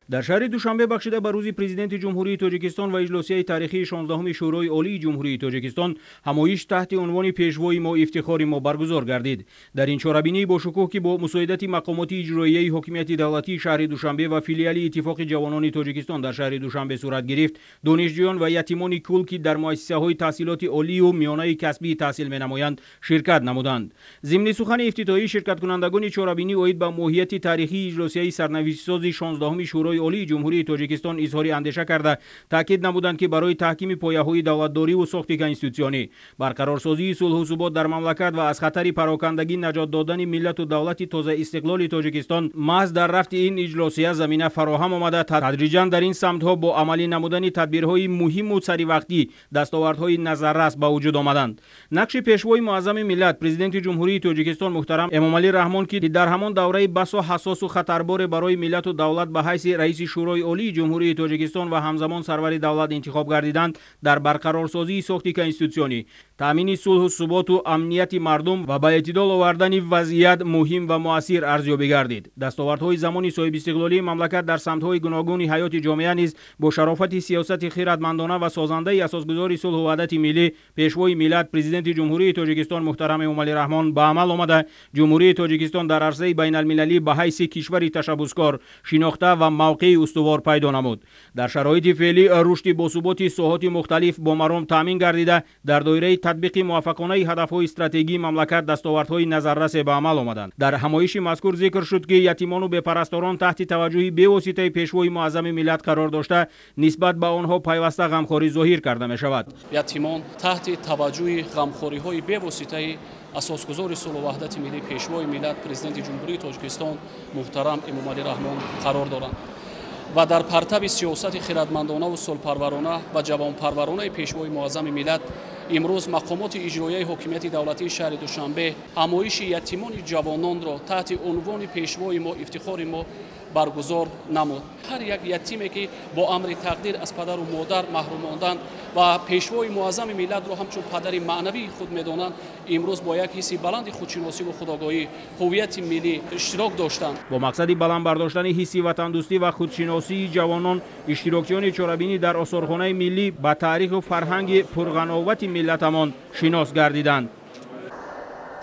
Дар шаҳри Душанбе бахшида ба рӯзи Президенти Ҷумҳурии Тоҷикистон ва иҷлосияи таърихии 16-уми Шӯрои Олии Ҷумҳурии Тоҷикистон ҳамоиш таҳти унвони «Пешвои мо, ифтихори мо» баргузор гардид. Дар ин чорабинии бошукӯҳ, ки бо мусоидати мақомоти иҷроияи ҳокимияти давлатии шаҳри Душанбе ва филиали Иттифоқи ҷавонони Тоҷикистон дар шаҳри Душанбе сурат гирифт, донишҷӯён ва ятимони кул, ки дар муассисаҳои таҳсилоти олию миёнаи касбӣ таҳсил менамоянд, ширкат намуданд. Зимни сухани ифтитоҳӣ ширкаткунандагони чорабинӣ оид ба моҳияти таърихии иҷлосияи сарнавиштсози 16-уми Шӯрои Олии Ҷумҳурии Тоҷикистон изҳори андеша карда, таъкид намуданд, ки барои таҳкими пояҳои давлатдориву сохти конститутсионӣ, барқарорсозии сулҳу субот дар мамлакат ва аз хатари парокандагӣ наҷот додани миллату давлати тозаистиқлоли Тоҷикистон маҳз дар рафти ин иҷлосия замина фароҳам омада, тадриҷан дар ин самтҳо бо амалӣ намудани тадбирҳои муҳиму саривақтӣ дастовардҳои назаррас ба вуҷуд омаданд. Нақши Пешвои муаззами миллат, Президенти Ҷумҳурии Тоҷикистон муҳтарам Эмомалӣ Раҳмон, ки дар ҳамон давраи басо ҳассосу хатарборе барои миллату давлат ба ҳайси раиси Шӯрои Олии Ҷумҳурии Тоҷикистон ва ҳамзамон сарвари давлат интихоб гардиданд, дар барқарорсозии сохти конститутсионӣ, таъмини сулҳу суботу амнияти мардум ва ба эътидол овардани вазъият муҳим ва муассир арзёбӣ гардид. Дастовардҳои замони соҳибистиқлолии мамлакат дар самтҳои гуногуни ҳаёти ҷомеа низ бо шарофати сиёсати хиратмандона ва созандаи асосгузори сулҳу ваҳдати миллӣ, Пешвои миллат, Президенти Ҷумҳурии Тоҷикистон муҳтарам Эмомалӣ Раҳмон ба амал омада, Ҷумҳурии Тоҷикистон дар арсаи байналмилалӣ ба ҳайси кишвари ташаббускор шинохта ва мавқеи устувор пайдо намуд. Дар шароити феълӣ рушди босуботи соҳоти мухталиф бо маром таъмин гардида, дар доираи татбиқи муваффақонаи ҳадафҳои стратегии мамлакат дастовардҳои назаррасе ба амал омаданд. Дар ҳамоиши мазкур зикр шуд, ки ятимону бепарасторон таҳти таваҷҷӯҳи бевоситаи пешвои муаззами миллат қарор дошта, нисбат ба онҳо пайваста ғамхорӣ зоҳир карда мешавад. Ятимон таҳти таваҷҷӯҳи ғамхориҳои бевоситаи асосгузори сулҳу ваҳдати миллӣ, пешвои миллат, президенти Ҷумҳурии Тоҷикистон муҳтарам Эмомалӣ Раҳмон қарор доранд ва дар партави сиёсати хирадмандонаву сулҳпарварона ва ҷавонпарваронаи пешвои муаззами миллат имрӯз мақомоти иҷроияи ҳокимияти давлатии шаҳри Душанбе ҳамоиши ятимони ҷавононро таҳти унвони пешвои мо ифтихори мо баргузор намуд. Ҳар як ятиме ки бо амри тақдир аз падару модар маҳрум монданд ва пешвои муаззами миллатро ҳамчун падари маънавии худ медонанд, имрӯз бо як ҳисси баланди худшиносиву худогоҳӣ, ҳуввияти миллӣ иштирок доштанд. Бо мақсади баланд бардоштани ҳисси ватандӯстӣ ва худшиносии ҷавонон, иштирокчиёни чорабинӣ дар осорхонаи миллӣ ба таъриху фарҳанги пурғановати миллатамон шинос гардиданд.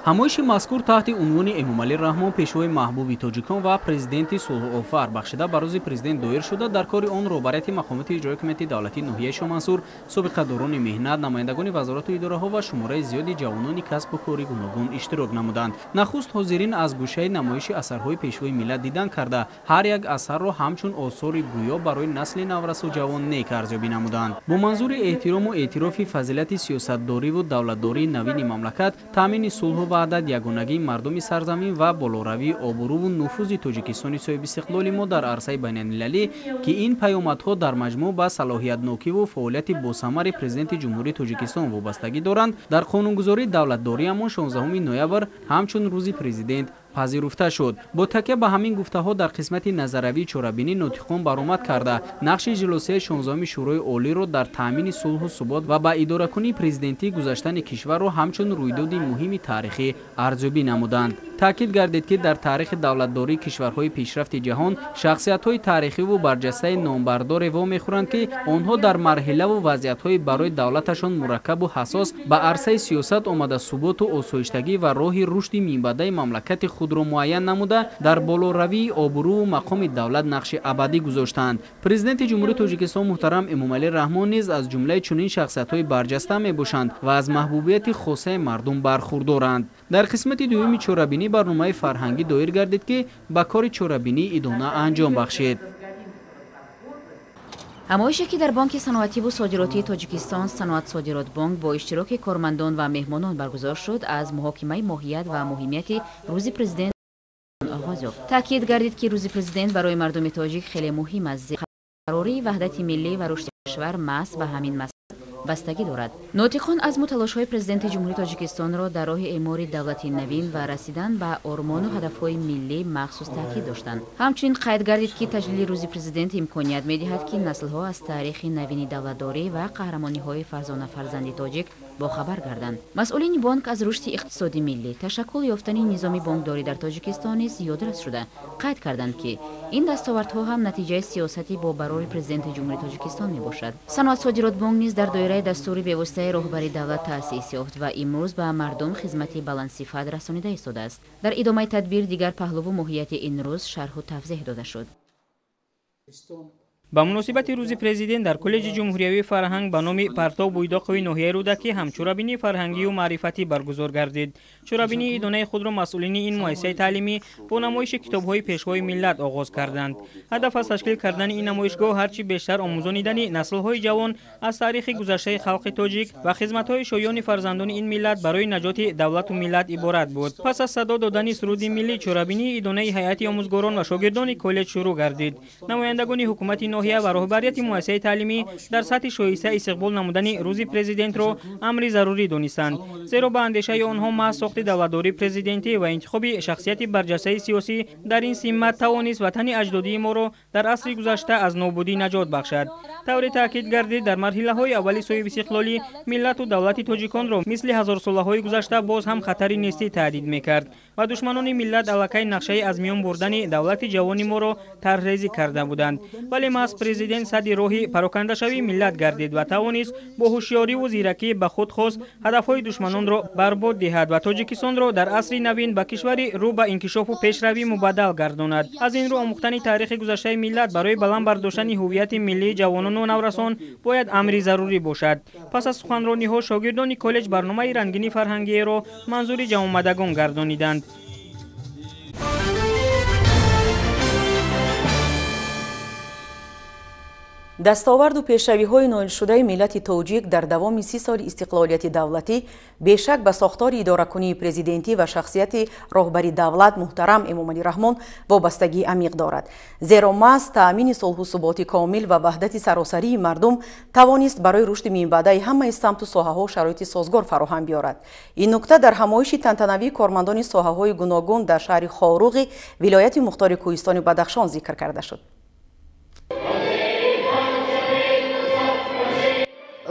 Ҳамоиши мазкур таҳти унвони Эмомалӣ Раҳмон, пешвои маҳбуби тоҷикон ва президенти сулҳофар бахшида ба рӯзи президент доир шуда, дар кори он роҳбарияти мақомоти иҷроии ҳокимияти давлатии ноҳияи Шомансур, собиқадорони меҳнат, намояндагони вазорату идораҳо ва шумораи зиёди ҷавонони касбу кори гуногун иштирок намуданд. Нахуст ҳозирин аз гӯшаи намоиши асарҳои пешвои миллат дидан карда, ҳар як асарро ҳамчун осори гӯё барои насли наврасу ҷавон нек арзёбӣ намуданд. Бо манзури эҳтирому эътирофи фазилати сиёсатдориву давлатдории навини мамлакат, таъмини сулҳу ваҳдат, ягонагии мардуми сарзамин ва болоравии обрӯву нуфузи Тоҷикистони соҳибистиқлоли мо дар арсаи байналмилалӣ, ки ин паёмадҳо дар маҷмӯъ ба салоҳиятнокиву фаъолияти босамари президенти Ҷумҳурии Тоҷикистон вобастагӣ доранд, дар қонунгузории давлатдориамон 16 ноябр ҳамчун рӯзи президент пазируфта шуд. Бо такя ба ҳамин гуфтаҳо дар қисмати назаравии чорабинӣ нотиқон баромад карда, нақши иҷлосияи 16 Шӯрои Олиро дар таъмини сулҳу субот ва ба идоракунии президентӣ гузаштани кишварро ҳамчун рӯйдоди муҳими таърихӣ арзёбӣ намуданд. Таъкид гардид, ки дар таърихи давлатдории кишварҳои пешрафти ҷаҳон шахсиятҳои таърихиву барҷастаи номбардоре вомехӯранд, ки онҳо дар марҳилаву вазъиятҳои барои давлаташон мураккабу ҳассос ба арсаи сиёсат омада, суботу осоиштагӣ ва роҳи рушди минбаъдаи мамлакати худро муайян намуда, дар болоравии обрӯву мақоми давлат нақши абадӣ гузоштанд. Президенти Ҷумҳурии Тоҷикистон муҳтарам Эмомалӣ Раҳмон низ аз ҷумлаи чунин шахсиятҳои барҷаста мебошанд ва аз маҳбубияти хосаи мардум бархурдоранд. Дар қисмати дуюми чорабинӣ барномаи фарҳангӣ доир гардид, ки ба кори чорабинӣ идона анҷом бахшид. Ҳамоише ки дар Бонки саноативу содиротии Тоҷикистон Саноатсодиротбонк бо иштироки кормандон ва меҳмонон баргузор шуд, аз муҳокимаи моҳият ва муҳимияти рӯзи президент оғоз ёфт. Таъкид гардид, ки рӯзи президент барои мардуми тоҷик хеле муҳим аст, зеро қарории ваҳдати миллӣ ва рушди кишвар маҳз ба ҳамин масъала бастагӣ дорад. Нотиқон азму талошҳои президенти Ҷумҳурии Тоҷикистонро дар роҳи эъмори давлати навин ва расидан ба ормону ҳадафҳои миллӣ махсус таъкид доштанд. Ҳамчунин қайд гардид, ки таҷлили рӯзи президент имконият медиҳад, ки наслҳо аз таърихи навини давлатдорӣ ва қаҳрамониҳои фарзона-фарзанди тоҷик бохабар гарданд. Масъулини бонк аз рушди иқтисоди миллӣ, ташаккул ёфтани низоми бонкдорӣ дар Тоҷикистон низ ёдрас шуда, қайд карданд, ки ин дастовардҳо ҳам натиҷаи сиёсати бобарори президенти Ҷумҳурии Тоҷикистон мебошад. Саноатсодиротбонк низ дар доираи дастури бевоситаи роҳбари давлат таъсис ёфт ва имрӯз ба мардум хизмати баландсифат расонида истодааст. Дар идомаи тадбир дигар паҳлуву моҳияти ин рӯз шарҳу тавзеҳ дода шуд. Ба муносибати рӯзи президент дар коллеҷи ҷумҳуриявии фарҳанг ба номи Партов Буйдоқови ноҳияи Рӯдакӣ ҳам чорабинии фарҳангию маърифатӣ баргузор гардид. Чорабинии идонаи худро масъулини ин муассисаи таълимӣ бо намоиши китобҳои пешвои миллат оғоз карданд. Ҳадаф аз ташкил кардани ин намоишгоҳ ҳарчи бештар омӯзонидани наслҳои ҷавон аз таърихи гузаштаи халқи тоҷик ва хизматҳои шоёни фарзандони ин миллат барои наҷоти давлату миллат иборат буд. Пас аз садо додани суруди миллӣ, чорабинии идонаи ҳайати омӯзгорон ва шогирдони коллеҷ шурӯъ гардид. Намояндагони ҳукумати ноҳия ва роҳбарияти муассисаи таълимӣ дар сатҳи шоиста истиқбол намудани рӯзи президентро амри зарурӣ донистанд, зеро ба андешаи онҳо маҳз сохти давлатдории президентӣ ва интихоби шахсияти барҷастаи сиёсӣ дар ин симат тавонист ватани аҷдодии моро дар асри гузашта аз нобудӣ наҷот бахшад. Тавре таъкид гардид, дар марҳилаҳои аввали соҳибистиқлолӣ миллату давлати тоҷиконро мисли ҳазорсолаҳои гузашта боз ҳам хатари нестӣ таҳдид мекард. Ва душманони миллат аллакай нақшаи аз миён бурдани давлати ҷавони моро тарҳрезӣ карда буданд. Вале маҳз президент садди роҳи парокандашавии миллат гардид ва тавонист бо ҳушёриву зиракӣ ба худ хос ҳадафҳои душманонро барбод диҳад ва Тоҷикистонро дар асри навин ба кишвари рӯ ба инкишофу пешравӣ мубаддал гардонад. Аз ин рӯ омӯхтани таърихи гузаштаи миллат барои баланд бардоштани ҳуввияти миллии ҷавонону наврасон бояд амри зарурӣ бошад. Пас аз суханрониҳо шогирдони коллеҷ барномаи рангини фарҳангиеро манзури ҷамъомадагон гардониданд. Дастоварду пешравиҳои ноилшудаи миллати тоҷик дар давоми 30 соли истиқлолияти давлатӣ бешак ба сохтори идоракунии президентӣ ва шахсияти роҳбари давлат муҳтарам Эмомалӣ Раҳмон вобастагии амиқ дорад. Зеро маҳз таъмини сулҳу суботи комил ва ваҳдати саросарии мардум тавонист барои рушди минбаъдаи ҳамаи самту соҳаҳо шароити созгор фароҳам биёрад. Ин нукта дар ҳамоиши тантанавии кормандони соҳаҳои гуногун дар шаҳри Хоруғи вилояти мухтори Кӯҳистони Бадахшон зикр карда шуд.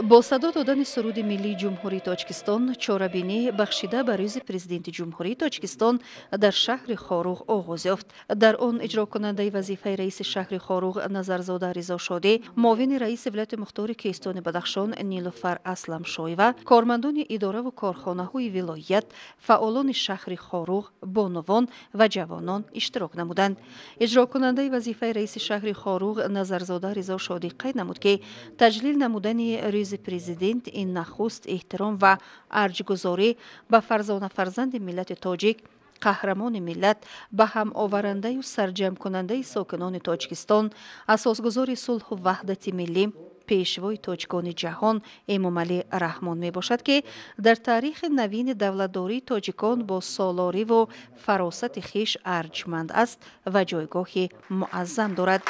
Бо садо додани суруди миллии Ҷумҳурии Тоҷикистон чорабинӣ бахшида ба рӯзи президенти Ҷумҳурии Тоҷикистон дар шаҳри Хоруғ оғоз ёфт. Дар он иҷрокунандаи вазифаи раиси шаҳри Хоруғ Назарзода Ризошодӣ, муовини раиси вилояти мухтори Кӯҳистони Бадахшон Нилуфар Асламшоева, кормандони идораву корхонаҳои вилоят, фаъолони шаҳри Хоруғ, бонувон ва ҷавонон иштирок намуданд. Иҷрокунандаи вазифаи раиси шаҳри Хоруғ Назарзода Ризошодӣ қайд намуд, ки таҷлил намудани рӯзи президент ин нахуст эҳтиром ва арҷгузорӣ ба фарзона фарзанди миллати тоҷик, қаҳрамони миллат, ба ҳамоварандаю сарҷамъкунандаи сокинони Тоҷикистон, асосгузори сулҳу ваҳдати миллӣ, пешвои тоҷикони ҷаҳон Эмомалӣ Раҳмон мебошад, ки дар таърихи навини давлатдории тоҷикон бо солориву фаросати хеш арҷманд аст ва ҷойгоҳи муаззам дорад.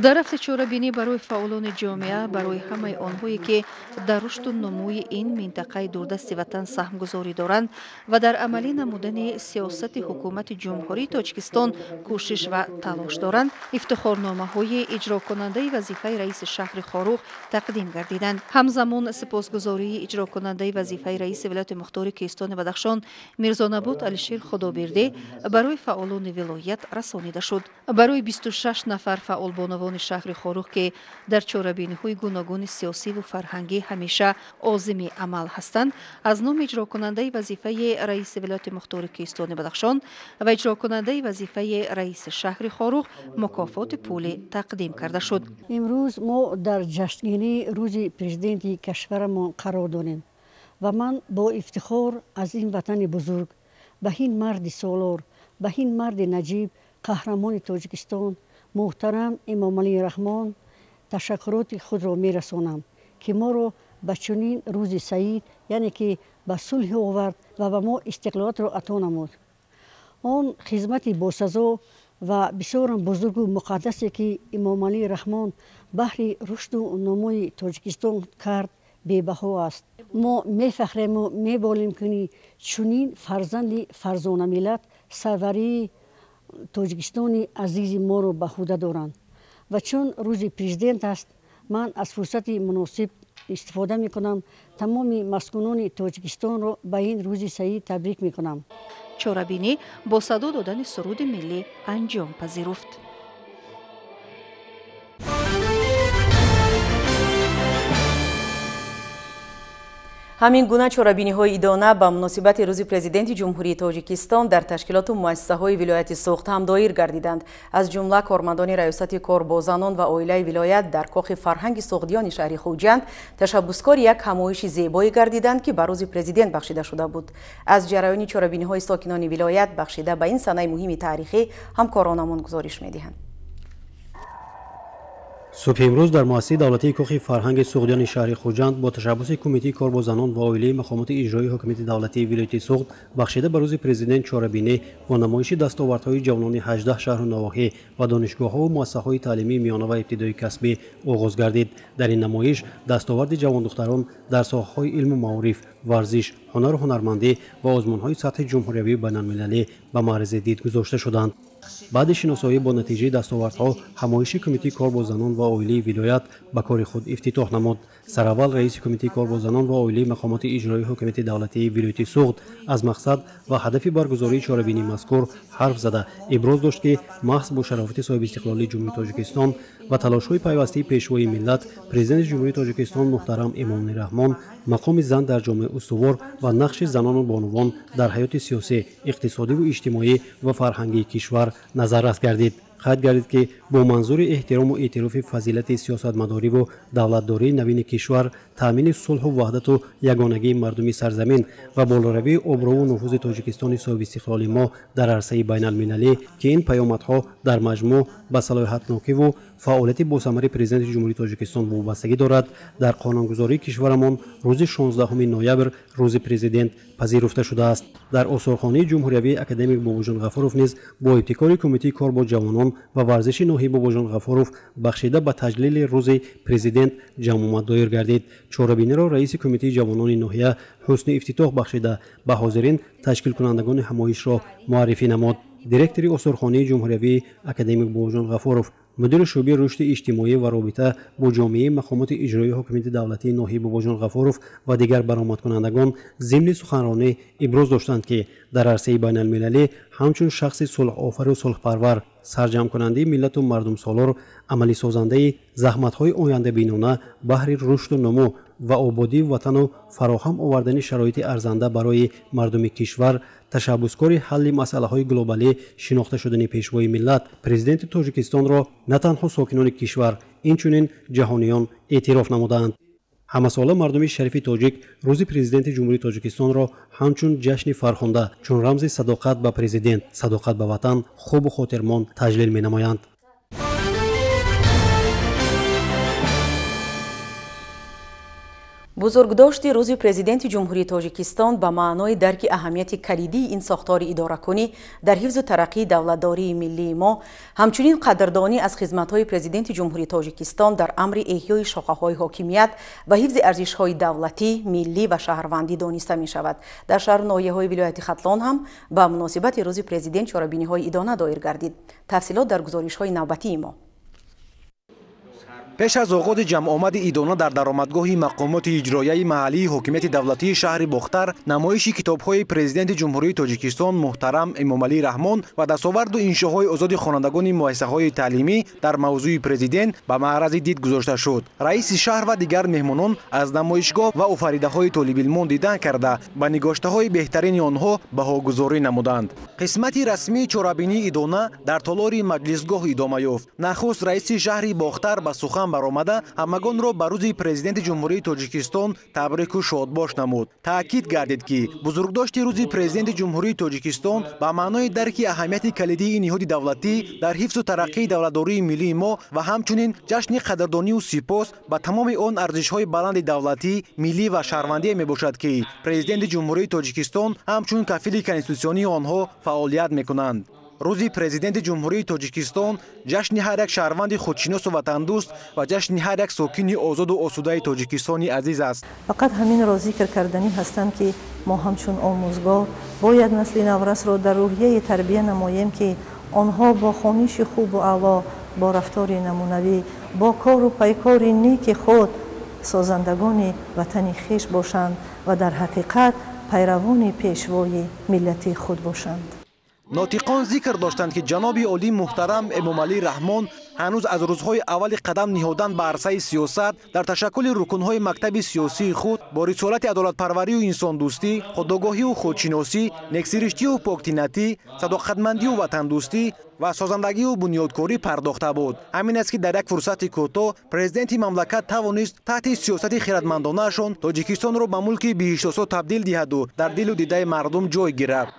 Дар рафти чорабинӣ барои фаъолони ҷомеа, барои ҳамаи онҳое, ки дар рушду нумӯи ин минтақаи дурдасти ватан саҳмгузорӣ доранд ва дар амалӣ намудани сиёсати ҳукумати Ҷумҳурии Тоҷикистон кӯшиш ва талош доранд, ифтихорномаҳои иҷрокунандаи вазифаи раиси шаҳри Хоруғ тақдим гардиданд. Ҳамзамон сипосгузории иҷрокунандаи вазифаи раиси вилояти мухтори Кӯҳистони Бадахшон Мирзонабот Алишер Худобердӣ барои фаъолони вилоят расонида шуд. Барои 26 нафар фаъолбонувон шаҳри Хоруғ, ки дар чорабиниҳои гуногуни сиёсиву фарҳангӣ ҳамеша озими амал ҳастанд, аз номи иҷрокунандаи вазифаи раиси вилояти мухтори Кӯҳистони Бадахшон ва иҷрокунандаи вазифаи раиси шаҳри Хоруғ мукофоти пулӣ тақдим карда шуд. Имрӯз мо дар ҷашнгирии рӯзи президенти кишварамон қарор дорем ва ман бо ифтихор аз ин ватани бузург, ба ин марди солор, ба ин марди наҷиб, қаҳрамони Тоҷикистон муҳтарам Эмомалӣ Раҳмон ташаккуроти худро мерасонам, ки моро ба чунин рӯзи саид, яъне ки ба сулҳ овард ва ба мо истиқлолиятро ато намуд. Он хизмати босазо ва бисёрам бузургу муқаддасе, ки Эмомалӣ Раҳмон баҳри рушду нумӯи Тоҷикистон кард, бебаҳо аст. Мо мефахрему меболем, ки чунин фарзанди фарзонамиллат сарварии Тоҷикистони азизи моро ба ҳуда доранд. Ва чун рӯзи президент аст, ман аз фурсати муносиб истифода мекунам, тамоми маскунони Тоҷикистонро ба ин рӯзи саид табрик мекунам. Чорабинӣ бо садо додани суруди миллӣ анҷом пазируфт. Ҳамин гуна чорабиниҳои идона ба муносибати рӯзи президенти Ҷумҳурии Тоҷикистон дар ташкилоту муассисаҳои вилояти Суғд ҳам доир гардиданд. Аз ҷумла кормандони раёсати кор бо занон ва оилаи вилоят дар кохи фарҳанги суғдиёни шаҳри Хуҷанд ташаббускори як ҳамоиши зебое гардиданд, ки ба рӯзи президент бахшида шуда буд. Аз ҷараёни чорабиниҳои сокинони вилоят бахшида ба ин санаи муҳими таърихӣ ҳамкоронамон гузориш медиҳанд. Субҳи имрӯз дар муассисаи давлатии кохи фарҳанги суғдиёни шаҳри Хуҷанд бо ташаббуси кумитаи кор бо занон ва оилаи мақомоти иҷроии ҳукумати давлатии вилояти Суғд бахшида ба рӯзи президент чорабинӣ бо намоиши дастовардҳои ҷавонони 18 шаҳру навоҳӣ ва донишгоҳҳову муассисаҳои таълимии миёна ва ибтидои касбӣ оғоз гардид. Дар ин намоиш дастоварди ҷавондухтарон дар соҳаҳои илму маориф, варзиш, ҳунару ҳунармандӣ ва озмунҳои сатҳи ҷумҳуриявию байналмилалӣ ба маърези дид гузошта шуданд. Баъди шиносоӣ бо натиҷаи дастовардҳо, ҳамоиши Кумитаи кор бо занон ва оилаи вилоят ба кори худ ифтитоҳ намуд. Сараввал раиси Кумитаи кор бо занон ва оилаи мақомоти иҷроии ҳукумати давлатии вилояти Суғд аз мақсад ва ҳадафи баргузории чорабинии мазкур ҳарф зада, иброз дошт, ки маҳз бо шарофати соҳибистиқлолии Ҷумҳурии Тоҷикистон ва талошҳои пайвастаи Пешвои миллат, Президенти Ҷумҳурии Тоҷикистон муҳтарам Эмомалӣ Раҳмон, мақоми зан дар ҷомеа устувор ва нақши занону бонувон дар ҳаёти сиёсӣ, иқтисодиву иҷтимоӣ ва фарҳангии кишвар назаррас гардид. Қайд гардид, ки бо манзури эҳтирому эътирофи фазилати сиёсатмадориву давлатдории навини кишвар, таъмини сулҳу ваҳдату ягонагии мардуми сарзамин ва болоравии обрӯву нуфузи Тоҷикистони соҳибистиқлоли мо дар арсаи байналмилалӣ, ки ин паёмадҳо дар маҷмӯъ ба салоҳиятнокиву фаъолияти босамари Президенти Ҷумҳурии Тоҷикистон вобастагӣ дорад, дар қонунгузории кишварамон рӯзи 16 ноябр Рӯзи Президент пазируфта шудааст. Дар осорхонаи ҷумҳуриявии академик Бобоҷон Ғафуров низ бо ибтикори Кумитаи кор бо ҷавонон ва варзиши ноҳияи Бобоҷон Ғафуров бахшида ба таҷлили Рӯзи Президент ҷамъомад доир гардид. Чорабиниро раиси Кумитаи ҷавонони ноҳия ҳусни ифтитоҳ бахшида, ба ҳозирин ташкилкунандагони ҳамоишро муаррифӣ намуд. Директори осорхонаи ҷумҳуриявии академик Бобоҷон Ғафуров, мудири шӯъбаи рушди иҷтимоӣ ва робита бо ҷомеаи мақомоти иҷроии ҳукумати давлатии ноҳияи Бобоҷон Ғафуров ва дигар баромадкунандагон зимни суханронӣ иброз доштанд, ки дар арсаи байналмилалӣ ҳамчун шахси сулҳофару сулҳпарвар, сарҷамъкунандаи миллату мардумсолор, амалисозандаи заҳматҳои ояндабинона баҳри рушду нумӯ ва ободии ватану фароҳам овардани шароити арзанда барои мардуми кишвар, ташаббускори ҳалли масъалаҳои глобалӣ шинохта шудани Пешвои миллат, Президенти Тоҷикистонро на танҳо сокинони кишвар, инчунин ҷаҳониён эътироф намудаанд. Ҳамасола мардуми шарифи тоҷик Рӯзи Президенти Ҷумҳурии Тоҷикистонро ҳамчун ҷашни фархунда, чун рамзи садоқат ба президент, садоқат ба ватан хубу хотирмон таҷлил менамоянд. Бузургдошти Рӯзи Президенти Ҷумҳурии Тоҷикистон ба маънои дарки аҳамияти калидии ин сохтори идоракунӣ дар ҳифзу тараққии давлатдории миллии мо, ҳамчунин қадрдонӣ аз хизматҳои Президенти Ҷумҳурии Тоҷикистон дар амри эҳёи шохаҳои ҳокимият ва ҳифзи арзишҳои давлатӣ, миллӣ ва шаҳрвандӣ дониста мешавад. Дар шаҳру ноҳияҳои вилояти Хатлон ҳам ба муносибати Рӯзи Президент чорабиниҳои идона доир гардид. Тафсилот дар гузоришҳои навбатии мо. Пеш аз оғози ҷамъомади идона дар даромадгоҳи мақомоти иҷроияи маҳаллии ҳокимияти давлатии шаҳри Бохтар намоиши китобҳои Президенти Ҷумҳурии Тоҷикистон муҳтарам Эмомалӣ Раҳмон ва дастоварду иншоҳои озоди хонандагони муассисаҳои таълимӣ дар мавзӯи президент ба маърази дид гузошта шуд. Раиси шаҳр ва дигар меҳмонон аз намоишгоҳ ва офаридаҳои толибилмон дидан карда, ба нигоштаҳои беҳтарини онҳо баҳогузорӣ намуданд. Қисмати расмии чорабинии идона дар толори маҷлисгоҳ идома ёфт. Нахуст раиси шаҳри Бохтар ба сухан баромада, ҳамагонро ба Рӯзи Президенти Ҷумҳурии Тоҷикистон табрику шодбош намуд. Таъкид гардид, ки бузургдошти Рӯзи Президенти Ҷумҳурии Тоҷикистон ба маънои дарки аҳамияти калидии ниҳоди давлатӣ дар ҳифзу тараққии давлатдории миллии мо ва ҳамчунин ҷашни қадрдонию сипос ба тамоми он арзишҳои баланди давлатӣ, миллӣ ва шаҳрвандие мебошад, ки Президенти Ҷумҳурии Тоҷикистон ҳамчун кафили конститутсионии онҳо фаъолият мекунанд. Рӯзи Президенти Ҷумҳурии Тоҷикистон ҷашни ҳар як шаҳрванди худшиносу ватандӯст ва ҷашни ҳар як сокини озоду осудаи Тоҷикистони азиз аст. Фақат ҳаминро зикр карданӣ ҳастам, ки мо ҳамчун омӯзгор бояд насли наврасро дар рӯҳияи тарбия намоем, ки онҳо бо хониши хубу аъло, бо рафтори намунавӣ, бо кору пайкори неки худ созандагони ватани хеш бошанд ва дар ҳақиқат пайравони пешвои миллати худ бошанд. Нотиқон зикр доштанд, ки ҷаноби олӣ муҳтарам Эмомалӣ Раҳмон ҳанӯз аз рӯзҳои аввали қадам ниҳодан ба арсаи сиёсат дар ташаккули рукунҳои мактаби сиёсии худ бо рисолати адолатпарварию инсондӯстӣ, худогоҳию худшиносӣ, нексириштию поктинатӣ, садоқатмандию ватандӯстӣ ва созандагию бунёдкорӣ пардохта буд. Ҳамин аст, ки дар як фурсати кӯтоҳ президенти мамлакат тавонист таҳти сиёсати хиратмандонаашон Тоҷикистонро ба мулки биҳиштосо табдил диҳаду дар дилу дидаи мардум ҷой гирад.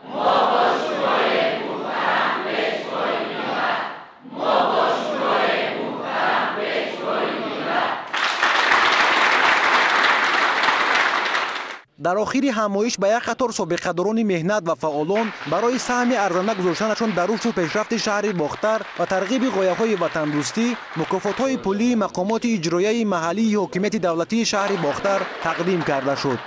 Дар охири ҳамоиш ба як қатор собиқадорони меҳнат ва фаъолон барои саҳми арзанда гузоштанашон дар рушду пешрафти шаҳри Бохтар ва тарғиби ғояҳои ватандӯстӣ мукофотҳои пулии мақомоти иҷроияи маҳаллии ҳокимияти давлатии шаҳри Бохтар тақдим карда шуд.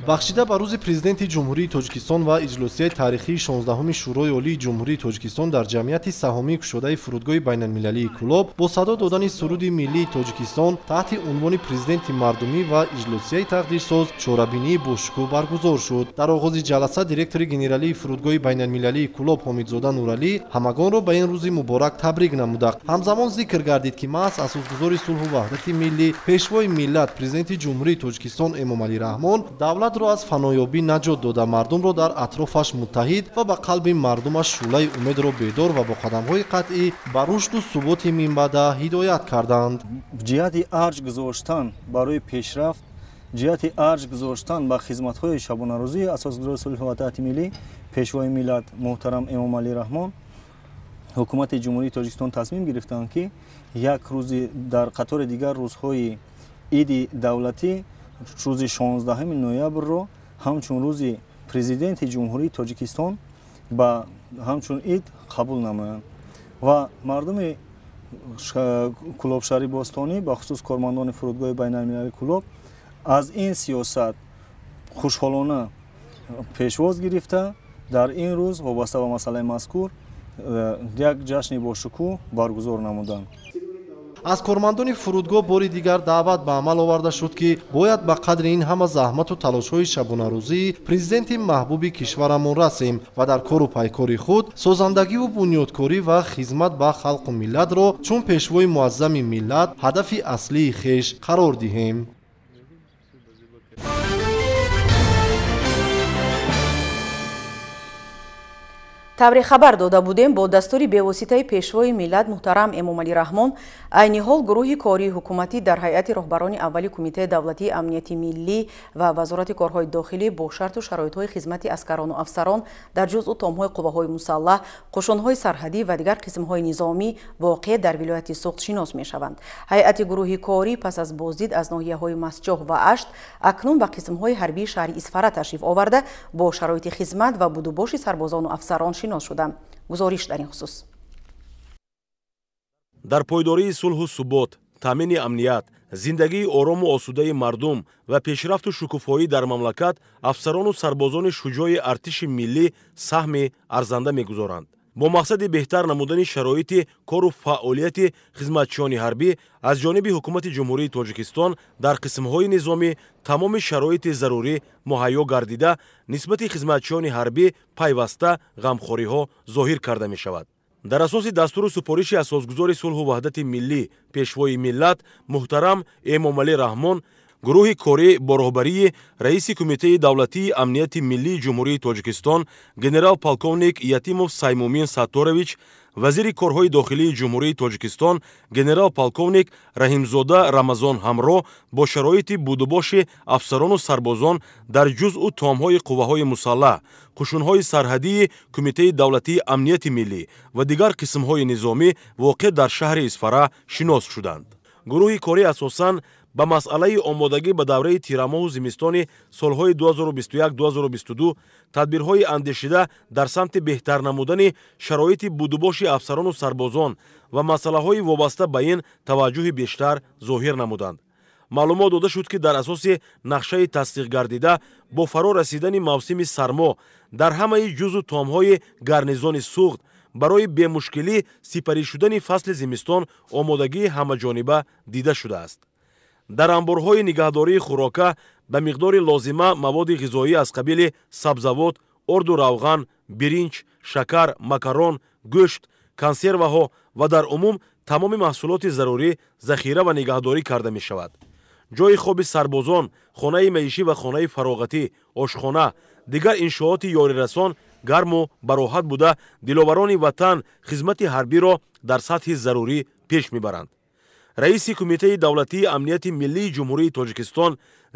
Бахшида ба рӯзи Президенти Ҷумҳурии Тоҷикистон ва иҷлосияи таърихии 16-уми Шӯрои Олии Ҷумҳурии Тоҷикистон дар ҷамъияти саҳомии кушодаи фурудгоҳи байналмилалии Кӯлоб бо садо додани суруди миллии Тоҷикистон таҳти унвони Президенти мардумӣ ва иҷлосияи тақдирсоз чорабинии бошукӯҳ баргузор шуд. Дар оғози ҷаласа директори генералии фурудгоҳи байналмилалии Кӯлоб Ҳомидзода Нуралӣ ҳамагонро ба ин рӯзи муборак табрик намуда. Ҳамзамон зикр гардид, ки маҳз асосгузори сулҳу ваҳдати миллӣ, Пешвои миллат, Президенти Ҷумҳурии Тоҷикистон Эмомалӣ Раҳмон давлатро аз фаноёбӣ наҷот дода, мардумро дар атрофаш муттаҳид ва ба қалби мардумаш шӯълаи умедро бедор ва бо қадамҳои қатъӣ ба рушду суботи минбаъда ҳидоят карданд. Ҷиҳати арҷ гузоштан барои пешрафт, ҷиҳати арҷ гузоштан ба хизматҳои шабонарӯзии асосгузори сулҳу ваҳдати миллӣ, Пешвои миллат муҳтарам Эмомалӣ Раҳмон, ҳукумати Ҷумҳурии Тоҷикистон тасмим гирифтанд, ки як рӯзи дар қатори дигар рӯзҳои иди давлатӣ рӯзи 16 ноябрро ҳамчун рӯзи Президенти Ҷумҳурии Тоҷикистон ба ҳамчун ид қабул намоянд ва мардуми Кӯлобшаҳри бостонӣ, бахусус кормандони фурудгоҳи байналмилалии Кӯлоб аз ин сиёсат хушҳолона пешвоз гирифта, дар ин рӯз вобаста ба масъалаи мазкур як ҷашни бошукӯҳ баргузор намуданд. Аз кормандони фурудгоҳ бори дигар даъват ба амал оварда шуд, ки бояд ба қадри ин ҳама заҳмату талошҳои шабонарӯзии президенти маҳбуби кишварамон расем ва дар кору пайкори худ созандагиву бунёдкорӣ ва хизмат ба халқу миллатро чун пешвои муаззами миллат ҳадафи аслии хеш қарор диҳем. Тавре хабар дода будем, бо дастури бевоситаи Пешвои миллат муҳтарам Эмомалӣ Раҳмон айни ҳол гурӯҳи кории ҳукуматӣ дар ҳайати роҳбарони аввали Кумитаи давлатии амнияти миллӣ ва Вазорати корҳои дохилӣ бо шарту шароитҳои хизмати аскарону афсарон дар ҷузъу томҳои қувваҳои мусаллаҳ, қушунҳои сарҳадӣ ва дигар қисмҳои низомӣ воқеъ дар вилояти Суғд шинос мешаванд. Ҳайати гурӯҳи корӣ пас аз боздид аз ноҳияҳои Мастчоҳ ва Ашт акнун ба қисмҳои ҳарбии шаҳри Исфара ташриф оварда, бо шароити хизмат ва будубоши сарбозону афсарон шинос шуданд. Гузориш дар ин хусус. Дар пойдории сулҳу субот, таъмини амният, зиндагии орому осудаи мардум ва пешрафту шукуфоӣ дар мамлакат афсарону сарбозони шуҷои артиши миллӣ саҳми арзанда мегузоранд. Бо мақсади беҳтар намудани шароити кору фаъолияти хизматчиёни ҳарбӣ аз ҷониби ҳукумати Ҷумҳурии Тоҷикистон дар қисмҳои низомӣ тамоми шароити зарурӣ муҳайё гардида, нисбати хизматчиёни ҳарбӣ пайваста ғамхориҳо зоҳир карда мешавад. Дар асоси дастуру супориши асосгузори сулҳу ваҳдати миллӣ, Пешвои миллат муҳтарам Эмомалӣ Раҳмон, гурӯҳи корӣ бо роҳбарии раиси Кумитаи давлатии амнияти миллии Ҷумҳурии Тоҷикистон генерал-полковник Ятимов Саймумин Сатторович, вазири корҳои дохилии Ҷумҳурии Тоҷикистон генерал-полковник Раҳимзода Рамазон ҳамроҳ бо шароити будубоши афсарону сарбозон дар ҷузъу томҳои қувваҳои мусаллаҳ, қушунҳои сарҳадии Кумитаи давлатии амнияти миллӣ ва дигар қисмҳои низомӣ воқеъ дар шаҳри Исфара шинос шуданд. Гурӯҳи корӣ асосан ба масъалаи омодагӣ ба давраи тирамоҳу зимистони солҳои 2021-2022, тадбирҳои андешида дар самти беҳтар намудани шароити будубоши афсарону сарбозон ва масъалаҳои вобаста ба ин таваҷҷӯҳи бештар зоҳир намуданд. Маълумот дода шуд, ки дар асоси нақшаи тасдиқгардида бо фаро расидани мавсими сармо дар ҳамаи ҷузъу томҳои гарнизони Суғд барои бемушкилӣ сипарӣ шудани фасли зимистон омодагии ҳамаҷониба дида шудааст. Дар анборҳои нигаҳдории хӯрока ба миқдори лозима маводи ғизоӣ аз қабили сабзавот, орду равған, биринҷ, шакар, макарон, гӯшт, консерваҳо ва дар умум тамоми маҳсулоти зарурӣ захира ва нигаҳдорӣ карда мешавад. Ҷойи хоби сарбозон, хонаи маишӣ ва хонаи фароғатӣ, ошхона, дигар иншооти ёрирасон гарму бароҳат буда, диловарони ватан хизмати ҳарбиро дар сатҳи зарурӣ пеш мебаранд. Раиси Кумитаи давлатии амнияти миллии Ҷумҳурии Тоҷикистон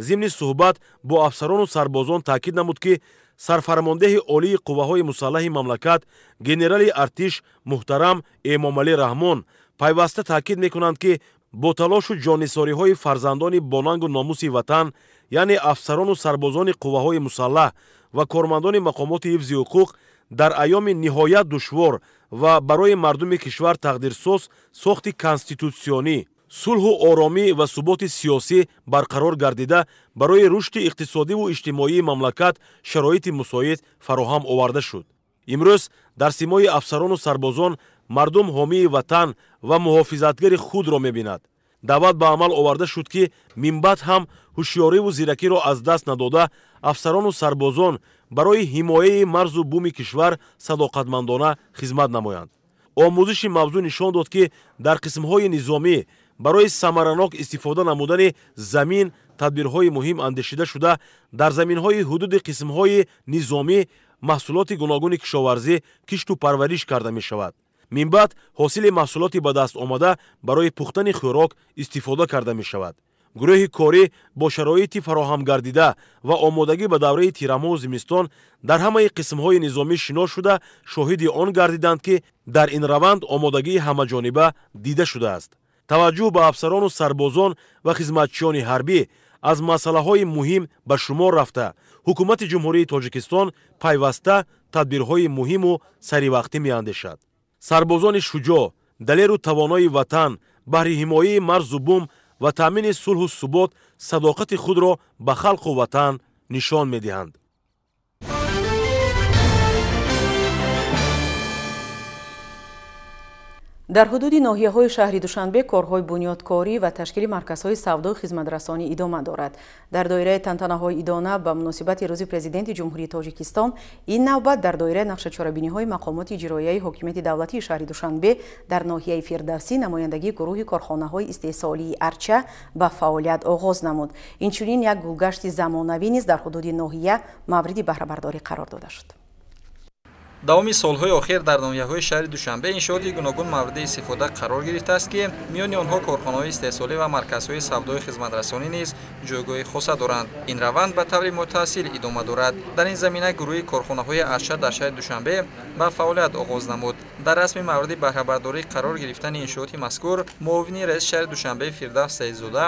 зимни суҳбат бо афсарону сарбозон таъкид намуд, ки сарфармондеҳи олии қувваҳои мусаллаҳи мамлакат генерали артиш муҳтарам Эмомалӣ Раҳмон пайваста таъкид мекунанд, ки бо талошу ҷоннисориҳои фарзандони бонангу номуси ватан, яъне афсарону сарбозони қувваҳои мусаллаҳ ва кормандони мақомоти ҳифзи ҳуқуқ дар айёми ниҳоят душвор ва барои мардуми кишвар тақдирсоз сохти конститутсионӣ, Сулҳу оромӣ ва суботи сиёсӣ барқарор гардида, барои рушди иқтисодиву иҷтимоии мамлакат шароити мусоид фароҳам оварда шуд. Имрӯз дар симои афсарону сарбозон мардум ҳомии ватан ва муҳофизатгари худро мебинад. Даъват ба амал оварда шуд, ки минбаъд ҳам ҳушёриву зиракиро аз даст надода, афсарону сарбозон барои ҳимояи марзу буми кишвар садоқатмандона хизмат намоянд. Омӯзиши мавзӯъ нишон дод, ки дар қисмҳои низомӣ барои самаранок истифода намудани замин тадбирҳои муҳим андешида шуда, дар заминҳои ҳудуди қисмҳои низомӣ маҳсулоти гуногуни кишоварзӣ кишту парвариш карда мешавад. Минбаъд ҳосили маҳсулоти ба даст омада барои пухтани хӯрок истифода карда мешавад. Гурӯҳи корӣ бо шароити фароҳамгардида ва омодагӣ ба давраи тирамоҳу зимистон дар ҳамаи қисмҳои низомӣ шинос шуда, шоҳиди он гардиданд, ки дар ин раванд омодагии ҳамаҷониба дида шудааст. Таваҷҷӯҳ ба афсарону сарбозон ва хизматчиёни ҳарбӣ аз масъалаҳои муҳим ба шумор рафта, ҳукумати Ҷумҳурии Тоҷикистон пайваста тадбирҳои муҳиму саривақтӣ меандешад. Сарбозони шуҷоъ, далеру тавонои ватан баҳри ҳимояи марзу бум ва таъмини сулҳу субот садоқати худро ба халқу ватан нишон медиҳанд. Дар ҳудуди ноҳияҳои шаҳри Душанбе корҳои бунёдкорӣ ва ташкили марказҳои савдою хизматрасонӣ идома дорад. Дар доираи тантанаҳои идона ба муносибати рӯзи Президенти Ҷумҳурии Тоҷикистон ин навбат дар доираи нақшачорабиниҳои мақомоти иҷроияи ҳокимияти давлатии шаҳри Душанбе дар ноҳияи Фирдавсӣ намояндагии гурӯҳи корхонаҳои истеҳсолии Арча ба фаъолият оғоз намуд. Инчунин як гулгашти замонавӣ низ дар ҳудуди ноҳия мавриди баҳрабардорӣ қарор дода шуд. Давоми солҳои охир дар ноҳияҳои шаҳри Душанбе иншооти гуногун мавриди истифода қарор гирифтааст, ки миёни онҳо корхонаҳои истеҳсолӣ ва марказҳои савдои хизматрасонӣ низ ҷойгоҳи хоса доранд. Ин раванд ба таври мутаассил идома дорад. Дар ин замина гурӯҳи корхонаҳои Арча дар шаҳри Душанбе ба фаъолият оғоз намуд. Дар расми мавриди баҳрабардорӣ қарор гирифтани иншооти мазкур муовини раиси шаҳри Душанбе Фирдавс Саидзода,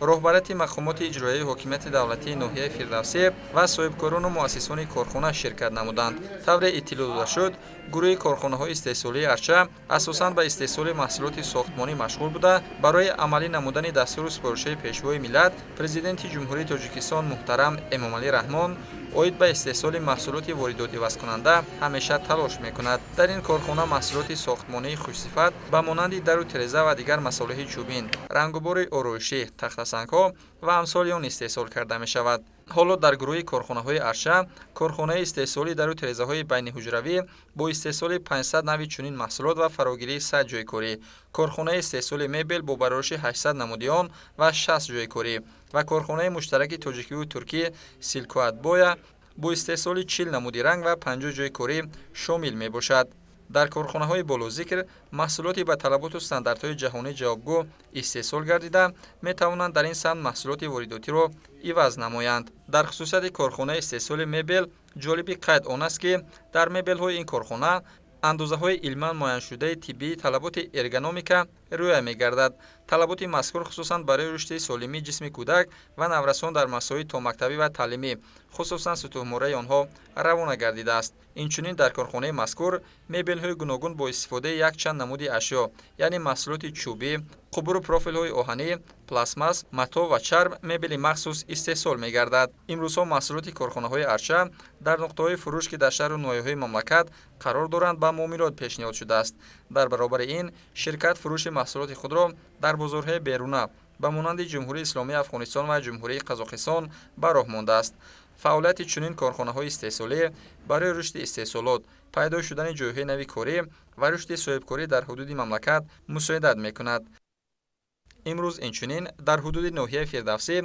роҳбарияти мақомоти иҷроияи ҳокимияти давлатии ноҳияи Фирдавсӣ ва соҳибкорону муассисони корхона ширкат намуданд. Тавре иттилоъ дода шуд, гурӯҳи корхонаҳои истеҳсолии Арча асосан ба истеҳсоли маҳсулоти сохтмонӣ машғул буда, барои амалӣ намудани дастуру супоришҳои Пешвои миллат, Президенти Ҷумҳурии Тоҷикистон муҳтарам Эмомалӣ Раҳмон оид ба истеҳсоли маҳсулоти воридотивазкунанда ҳамеша талош мекунад. Дар ин корхона маҳсулоти сохтмонии хушсифат ба монанди дару тиреза ва дигар масолеҳи чӯбин, рангубори ороишӣ, тахтасангҳо ва амсоли он истеҳсол карда мешавад. Ҳоло дар гурӯҳи корхонаҳои Арча корхонаи истеҳсоли дару тирезаҳои байниҳуҷравӣ бо истеҳсоли 500 нави чунин маҳсулот ва фарогирии 100 ҷойкорӣ, корхонаи истеҳсоли мебел бо барориши 800 намуди он ва 60 ҷойкорӣ ва корхонаи муштараки тоҷикиву туркӣ Силкоатбоя бо истеҳсоли 40 намуди ранг ва 50 ҷойкорӣ шомил мебошад. Дар корхонаҳои болозикр маҳсулоти ба талаботу стандартҳои ҷаҳонӣ ҷавобгӯ истеҳсол гардида, метавонанд дар ин самт маҳсулоти воридотиро иваз намоянд. Дар хусусияти корхонаи истеҳсоли мебел ҷолиби қайд он аст, ки дар мебелҳои ин корхона андозаҳои илман муайяншудаи тиббии талаботи эргономика риоя мегардад. Талаботи мазкур хусусан барои рушди солимии ҷисми кӯдак ва наврасон дар масои томактабӣ ва таълимӣ, хусусан сутуҳмораи онҳо равона гардидааст. Инчунин дар корхонаи мазкур мебелҳои гуногун бо истифодаи якчанд намуди ашё, яъне маҳсулоти чӯбӣ, қубуру профилҳои оҳанӣ, пластмас, матоъ ва чарм мебели махсус истеҳсол мегардад. Имрӯзҳо маҳсулоти корхонаҳои Арча дар нуқтаҳои фурӯш, ки дар шаҳру ноҳияҳои мамлакат қарор доранд, ба муомилот пешниҳод шудааст. Дар баробари ин ширкат фурӯши маҳсулоти худро дар бозорҳои беруна ба монанди Ҷумҳурии Исломии Афғонистон ва Ҷумҳурии Қазоқистон ба роҳ мондааст. Фаъолияти чунин корхонаҳои истеҳсолӣ барои рушди истеҳсолот, пайдо шудани ҷойҳои нави корӣ ва рушди соҳибкорӣ дар ҳудуди мамлакат мусоидат мекунад. Имрӯз инчунин дар ҳудуди ноҳияи Фирдавсӣ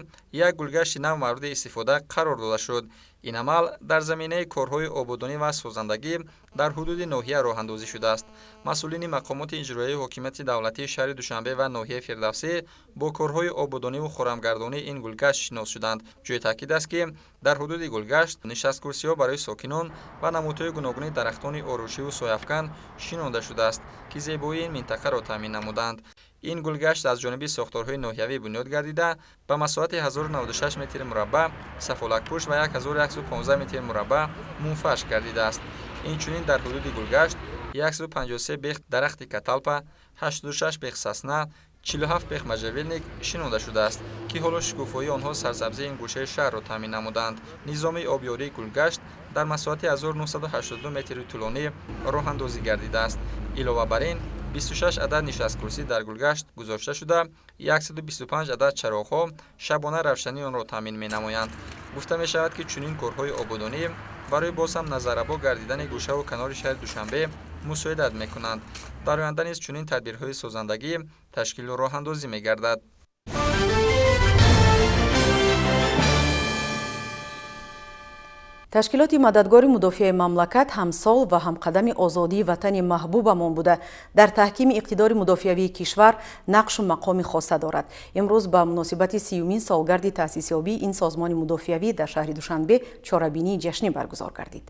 як гулгашти нав мавриди истифода қарор дода шуд. Ин амал дар заминаи корҳои ободонӣ ва созандагӣ дар ҳудуди ноҳия роҳандозӣ шудааст. Масъулини мақомоти иҷроияи ҳокимияти давлатии шаҳри Душанбе ва ноҳияи Фирдавсӣ бо корҳои ободониву хорамгардонии ин гулгашт шинос шуданд. Ҷои таъкид аст, ки дар ҳудуди гулгашт нишасткурсиҳо барои сокинон ва намудҳои гуногуни дарахтони ороишиву сояафкан шинонда шудааст, ки зебоии ин минтақаро таъмин намуданд. Ин гулгашт аз ҷониби сохторҳои ноҳиявӣ бунёд гардида, ба масоҳати 1096 метри мураббаъ сафолакпӯш ва 1115 метри мураббаъ мунфарш гардидааст. Инчунин дар ҳудуди гулгашт 153 бех дарахти каталпа, 86 бех сасна, 47 бех можжевельник шинонда шудааст, ки ҳоло шукуфоии онҳо сарсабзии ин гӯшаи шаҳрро таъмин намуданд. Низоми обёрии гулгашт дар масоҳати 1982 метри тӯлонӣ роҳандозӣ гардидааст. Илова бар ин, 26 адад нишасткурсӣ дар гулгашт гузошта шуда, 125 адад чароғҳо шабона равшании онро таъмин менамоянд. Гуфта мешавад, ки чунин корҳои ободонӣ барои боз ҳам назаррабо гардидани гӯшаву канори шаҳри Душанбе мусоидат мекунанд. Дар оянда низ чунин тадбирҳои созандагӣ ташкилу роҳандозӣ мегардад. Ташкилоти мададгори мудофиаи мамлакат ҳамсол ва ҳамқадами озодии ватани маҳбубамон буда, дар таҳкими иқтидори мудофиавии кишвар нақшу мақоми хоса дорад. Имрӯз ба муносибати 30-умин солгарди таъсисёбии ин созмони мудофиавӣ дар шаҳри Душанбе чорабинии ҷашнӣ баргузор гардид.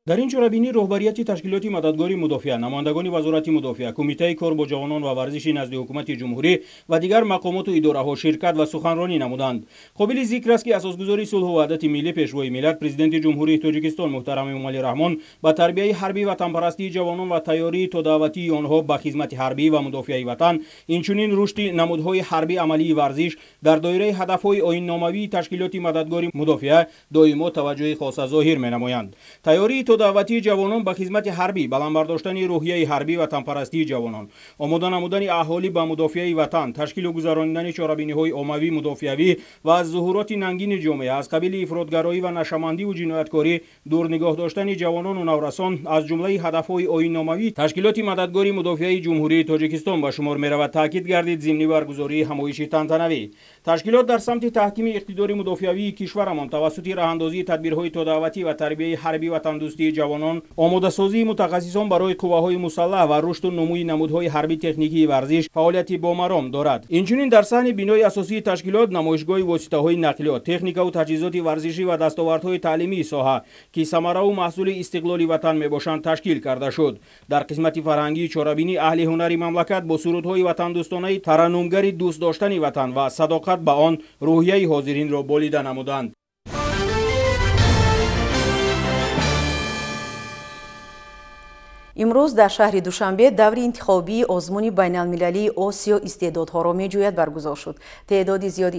Дар ин чорабинӣ роҳбарияти ташкилоти мададгори мудофиа, намояндагони вазорати мудофиа, кумитаи кор бо ҷавонон ва варзиши назди ҳукумати ҷумҳурӣ ва дигар мақомоту идораҳо ширкат ва суханронӣ намуданд. Қобили зикр аст, ки асосгузори сулҳу ваҳдати миллӣ, пешвои миллат, президенти ҷумҳурии Тоҷикистон муҳтарам Эмомалӣ Раҳмон ба тарбияи ҳарбӣ ватанпарастии ҷавонон ва тайёрии тодаъватии онҳо ба хизмати ҳарбӣ ва мудофиаи ватан, инчунин рушди намудҳои ҳарбӣ амалии варзиш дар доираи ҳадафҳои оинномавии ташкилоти мададгори мудофиа доимо таваҷҷӯҳи хоса зоҳир менамоянд. Тайёрии даъватии ҷавонон ба хизмати ҳарбӣ, баланд бардоштани рӯҳияи ҳарбӣ ва ватанпарастии ҷавонон, омода намудани аҳолӣ ба мудофиаи ватан, ташкилу гузаронидани чорабиниҳои оммавӣ мудофиавӣ ва аз зуҳуроти нангини ҷомеа аз қабили ифротгароӣ ва нашамандиву ҷинояткорӣ дур нигоҳ доштани ҷавонону наврасон аз ҷумлаи ҳадафҳои оинномавӣ ташкилоти мададгори мудофиаи ҷумҳурии Тоҷикистон ба шумор меравад, таъкид гардид зимни баргузории ҳамоиши тантанавӣ. Ташкилот дар самти таҳкими иқтидори мудофиавии кишварамон тавассути роҳандозии тадбирҳои тодаъватӣ ва тарбияи ҳарбӣ ватандӯстии ҷавонон, омодасозии мутахассисон барои қувваҳои мусаллаҳ ва рушду нумӯи намудҳои ҳарбӣ техникии варзиш фаъолияти бомаром дорад. Инчунин дар саҳни бинои асосии ташкилот намоишгоҳи воситаҳои нақлиёт, техникаву таҷҳизоти варзишӣ ва дастовардҳои таълимии соҳа, ки самараву маҳсули истиқлоли ватан мебошанд, ташкил карда шуд. Дар қисмати фарҳангии чорабинӣ аҳли ҳунари мамлакат бо сурудҳои ватандӯстонаи тараннумгари дӯст доштани ватан ва садоқат ба он рӯҳияи ҳозиринро болида намуданд. Имрӯз дар шаҳри Душанбе даври интихобии озмуни байналмилалии Осиё истеъдодҳоро меҷӯяд баргузор шуд. Теъдоди зиёди